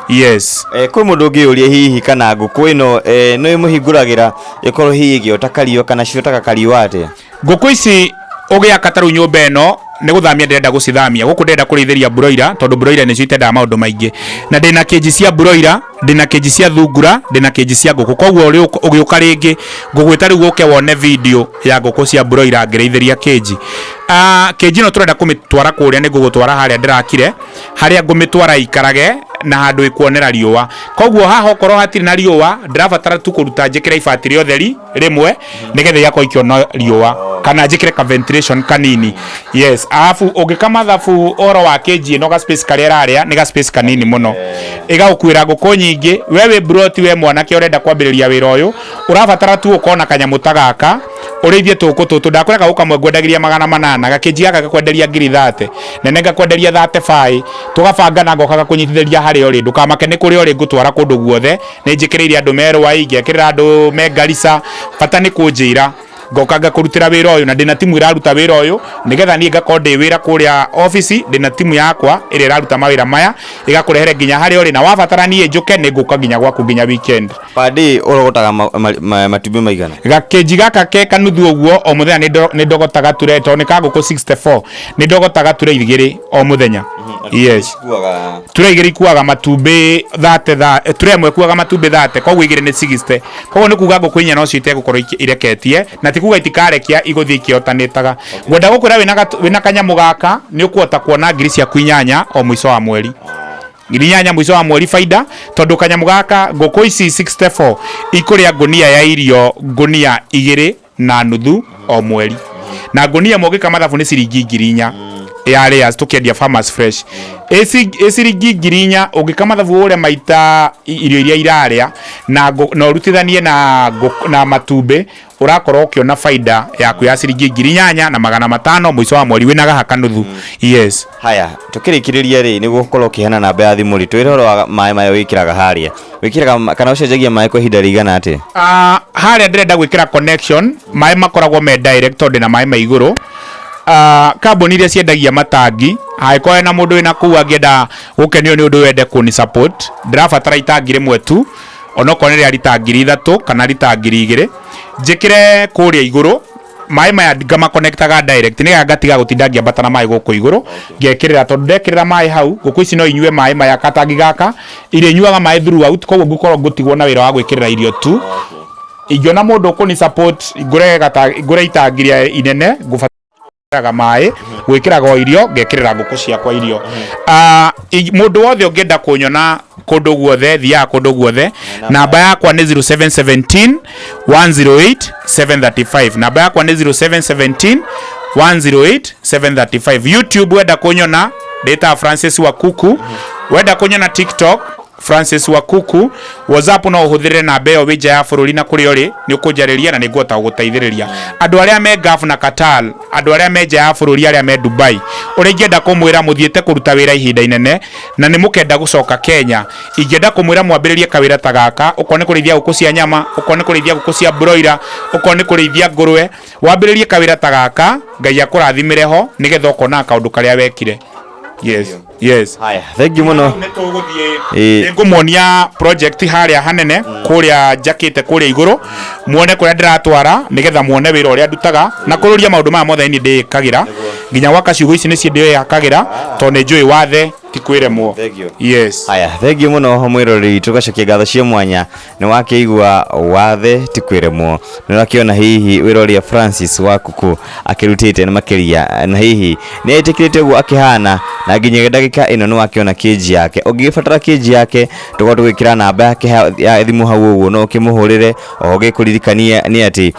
Yes. Kwĩ mũndũ ũngĩyũria hihi kana ngũkũ ĩno nĩ ĩmũhingũragĩra ĩkorwo hihi ĩgĩota kario kana ciotaga kariũa atĩa? Ngũkũ ici ũgĩaka ta rĩu nyũmba ĩno nĩ gũthamia ndĩrenda gũcithamia gũkũ, ndĩrenda kũrĩithĩria broiler, tondũ broiler nĩcio itendaga maũndũ maingĩ, na ndĩna kĩnji cia broiler, ndĩna kĩnji cia thungura, ndĩna kĩnji cia ngũkũ. Koguo ũgĩũka rĩngĩ ngũgwĩta rĩu ũke wone video ya ngũkũ cia broiler ngĩrĩithĩria kĩnji. Kĩnji ĩno tũrenda kũmĩtwara kũrĩa, nĩ ngũgũtwara harĩa ndĩrakire, harĩa ngũmĩtwara ikarage. Na handũ ĩkuonera riũa. Koguo haha okorwo hatirĩ na riũa, ndĩrabatara tu kũruta njĩkĩre ibati rĩa ũtheri rĩmwe nĩgetha igakorwo ikĩona riũa, kana njĩkĩre ka ventilation kanini. Yes, arabu ũngĩka mathabu ũhoro wa kĩnji ĩno, ga space karĩa ĩrarĩa nĩ ga space kanini mũno, ĩgagũkuĩra ngũkũ nyingĩ. We wĩ broti, we mwanake ũrenda kwambĩrĩria wĩra ũyũ, ũrabatara tu ũkorwo na kanyamũ ta gaka, ũrĩithie tũkũ tũtũ. Ndakwĩra gagũkũ kamwe ngwendagĩria 800, gakĩnji gaka gakwenderia 30,000, nene ngakwenderia 35. Tũgabanga na ngoka gakũnyitithĩria harĩa ũrĩ. Ndũkamake, nĩ kũrĩa ũrĩ, ngũtwara kũndũ guothe. Nĩ njĩkĩrĩire andũ me Rwai, ngekĩrĩra andũ me Garissa. Bata nĩ kũnjĩra, ngoka ngakũrutĩra wĩra ũyũ, na ndĩna timu ĩraruta wĩra ũyũ, nĩgetha niĩ ngakorwo ndĩ wĩra kũrĩa obici. Ndĩna timu yakwa ĩrĩa ĩraruta mawĩra maya, ĩgakũrehere nginya harĩa ũrĩ. Na wabatara niĩ njũke, nĩ ngũka nginya gwaku nginya weekend. Per day ũrogotaga matumbĩ maigana? Gakĩnji gaka ke kanuthu ũguo, o mũthenya nĩ ndogotaga tray, tondũ nĩ ka ngũkũ 64, nĩ ndogotaga tray 2 o mũthenya. Yes. Cikuaga? Tray 2 ikuaga matumbĩ 30, tray 1 ĩkuaga matumbĩ 30, koguo 2 nĩ 60. Koguo nĩ kuga ngũkũ 4 nocio itegũkorwo ireketie, na ti kuga itikarekia, igũthiĩ ikĩotanĩtaga. Ngwenda gũkwĩra wĩna kanyamũ gaka nĩ ũkũhota kuona ngiri ciaku 8 o mũico wa mweri, 8,000 mũico wa mweri baida, tondũ kanyamũ gaka, ngũkũ ici 64 ikũrĩa ngũnia ya irio, ngũnia 2.5 o mweri. Na ngũnia ĩmwe ũngĩka mathabu nĩ ciringi 4,000 ya layers tũkĩendia Farmers Fresh. Ĩ ciringi 4,000, ũngĩka mathabu ũre maita irio iria irarĩa na ũrutithanie na matumbĩ, ũrakorwo ũkĩona baida yaku ya ciringi 8,500 mũico wa mweri wĩna gaha kanuthu. Yes. Haya, tukĩrĩkĩrĩria rĩ, nĩguo ũkorwo ũkĩheana namba ya thimũ rĩ, twĩre ũhoro wa maĩ maya wĩkĩraga harĩa. Wĩkĩraga kana ũcenjagia maĩ kwa ihinda rĩigana atĩa? Harĩa ndĩrenda gwĩkĩra connection, maĩ makoragwo me direct tondũ ndĩna maĩ ma igũrũ. Kambuni iria ciendagia matangi, angĩkorwo hena mũndũ wĩna kũu angĩenda gũkenio nĩ ũndũ ũyũ, ende kũni support, ndĩrabatara itangi rĩmwe tu, onokorwo nĩ rĩa rita 3,000 kana rita 2,000, njĩkĩre kũrĩa igũrũ. Maĩ maya ngamakonektaga direct nĩgetha ngatiga gũtinda ngĩambata na maĩ gũkũ igũrũ ngekĩrĩra, tondũ ndekĩrĩra maĩ hau, ngũkũ ici no inyue maĩ maya. Katangi gaka irĩnyuaga maĩ throughout, koguo ngũkorwo ngũtigwo na wĩra wa gwĩkĩrĩra irio tu. Ingĩona mũndũ ũkũni support, ngũre itangi rĩa inene, ngũbataraga maĩ gwĩkĩraga o irio, ngekĩrĩra ngũkũ ciakwa irio. Mũndũ wothe ũngĩenda kũnyona kũndũ guothe, thiaga kũndũ guothe, namba yakwa nĩ 0717 108 735. Namba yakwa nĩ 0717 108 735. YouTube wenda kũnyona, ndĩtaga Francis Wakuku. Wenda kũnyona TikTok, Francis Wakuku. WhatsApp no ũhũthĩre namba ĩyo wĩ nja ya bũrũri, na kũrĩa ũrĩ nĩ ũkũnjarĩria na nĩ ngũhota gũgũteithĩrĩria. Andũ arĩa me Gulf na Qatar, andũ arĩa me nja ya bũrũri, arĩa me Dubai, ũrĩa ingĩenda kũmwĩra, mũthiĩte kũruta wĩra ihinda inene na nĩ mũkenda gũcoka Kenya, ingĩenda kũmwĩra mwambĩrĩrie kawĩra ta gaka, okorwo nĩ kũrĩithia ngũkũ cia nyama, okorwo nĩ kũrĩithia ngũkũ cia broiler, okorwo nĩ kũrĩithia ngũrwe, wambĩrĩrie kawĩra ta gaka. Ngai akũrathimĩre ho nĩgetha ũkona kaũndũ karĩa wekire. Yes. Haya, thank you mũno. Nĩ tũgũthiĩ. Ĩĩ. Nĩ ngũmuonia project harĩa hanene kũrĩa njakĩte kũrĩa igũrũ, muone kũrĩa ndĩratwara, nĩgetha muone wĩra ũrĩa ndutaga na kũrũria maũndũ maya mothe. Niĩ ndĩĩkagĩra nginya gwaka ciugũ ici, nĩciĩ ndĩyakagĩra, tondũ nĩ njũĩ wathe ti kwĩremwo. Thank you. Yes. Haya, thank you mũno mwĩroreri. Tũgacokia ngatho cia mwanya. Nĩ wakĩigua, wathe ti kwĩremwo. Nĩ ũrakĩona hihi wĩra ũrĩa Francis wa Kuku akĩrutĩte nĩ makĩria, na hihi nĩ etĩkĩrĩte ũguo akĩhana, na nginya ndagĩka ĩno nĩ wakĩona kĩnji yake. Ũngĩgĩbatara kĩnji yake, tũkorwo tũgĩkĩra namba yake ya thimũ hau ũguo, no ũkĩmũhũrĩre. Oho gĩkũririkania nĩ atĩ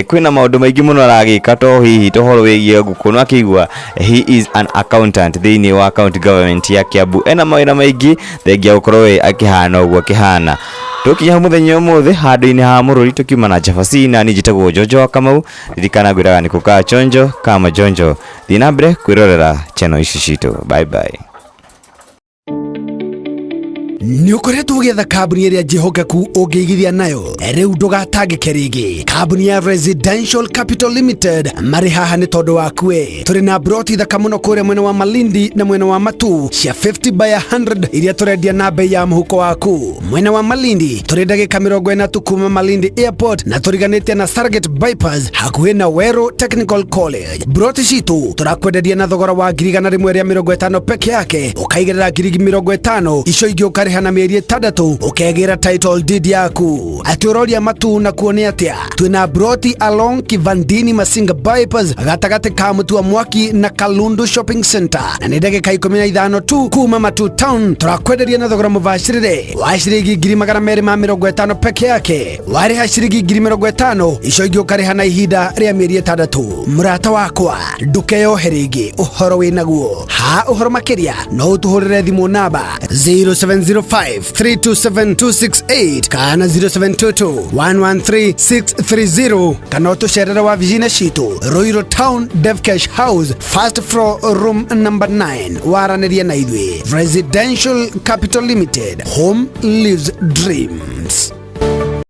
kwĩna maũndũ maingĩ mũno aragĩka, to hihi to ũhoro wĩgiĩ ngũkũ. No akĩigua he is an accountant thĩinĩ wa county government ya Kiambu. Ena mawĩra maingĩ, thengia gũkorwo we akĩhana ũguo akĩhana. Tũkinya hau mũthenya ũmũthĩ handũ-inĩ ha mũrũri, tũkiuma na cabaci, na niĩ njĩtagwo Njonjo wa Kamau. Ririkana ngwĩraga nĩ kũkaa chonjo kama jonjo. Thiĩ na mbere kwĩrorera channel ici citũ. Bye bye. Nĩ ũkoretwo ũgĩetha kambuni ĩrĩa njĩhokeku ũngĩigithia nayo, rĩu ndũgatangĩke rĩngĩ. Kambuni ya Residential Capital Limited marĩ haha nĩ tondũ waku we. Tũrĩ na broti thaka mũno kũrĩa mwena wa Malindi na mwena wa Matu cia 50 by 100 iria tũrendia na bei ya mũhuko waku. Mwena wa Malindi tũrĩ ndagĩka 40 tu kuma Malindi Airport, na tũriganĩtie na Stargate Bypass, hakuhĩ na Weru Technical College. Broti citũ tũrakwenderia na thogora wa 150,000 peke yake, ũkaigĩrĩra 50,000, icio ingĩ ũkarĩha. Ũkarĩha na mĩeri 6 ũkegĩra title deed yaku. Atĩ ũroria matu na kuo nĩ atĩa? Twĩna broti along Kivandini Masinga bypass, gatagatĩ ka Mũtua Mwaki na Kalundu Shopping Center, na nĩ ndagĩka 15 tu kuma Matu Town. Tũrakwenderia na thogora mũbacĩrĩre wa ciringi 250,000 peke yake. Warĩha ciringi 50,000, icio ingĩ ũkarĩha na ihinda rĩa mĩeri 6. Mũrata wakwa, ndũkeyohe rĩngĩ ũhoro wĩ naguo. Ha ũhoro makĩria no ũtũhũrĩre thimũ namba 0705 327 268 kana 0722 113 630, kana ũtũcerere wabici-inĩ citũ Ruiru Town, Devcash House, first floor, room number 9. Waranĩrie na ithuĩ. Residential Capital Limited, home lives dreams.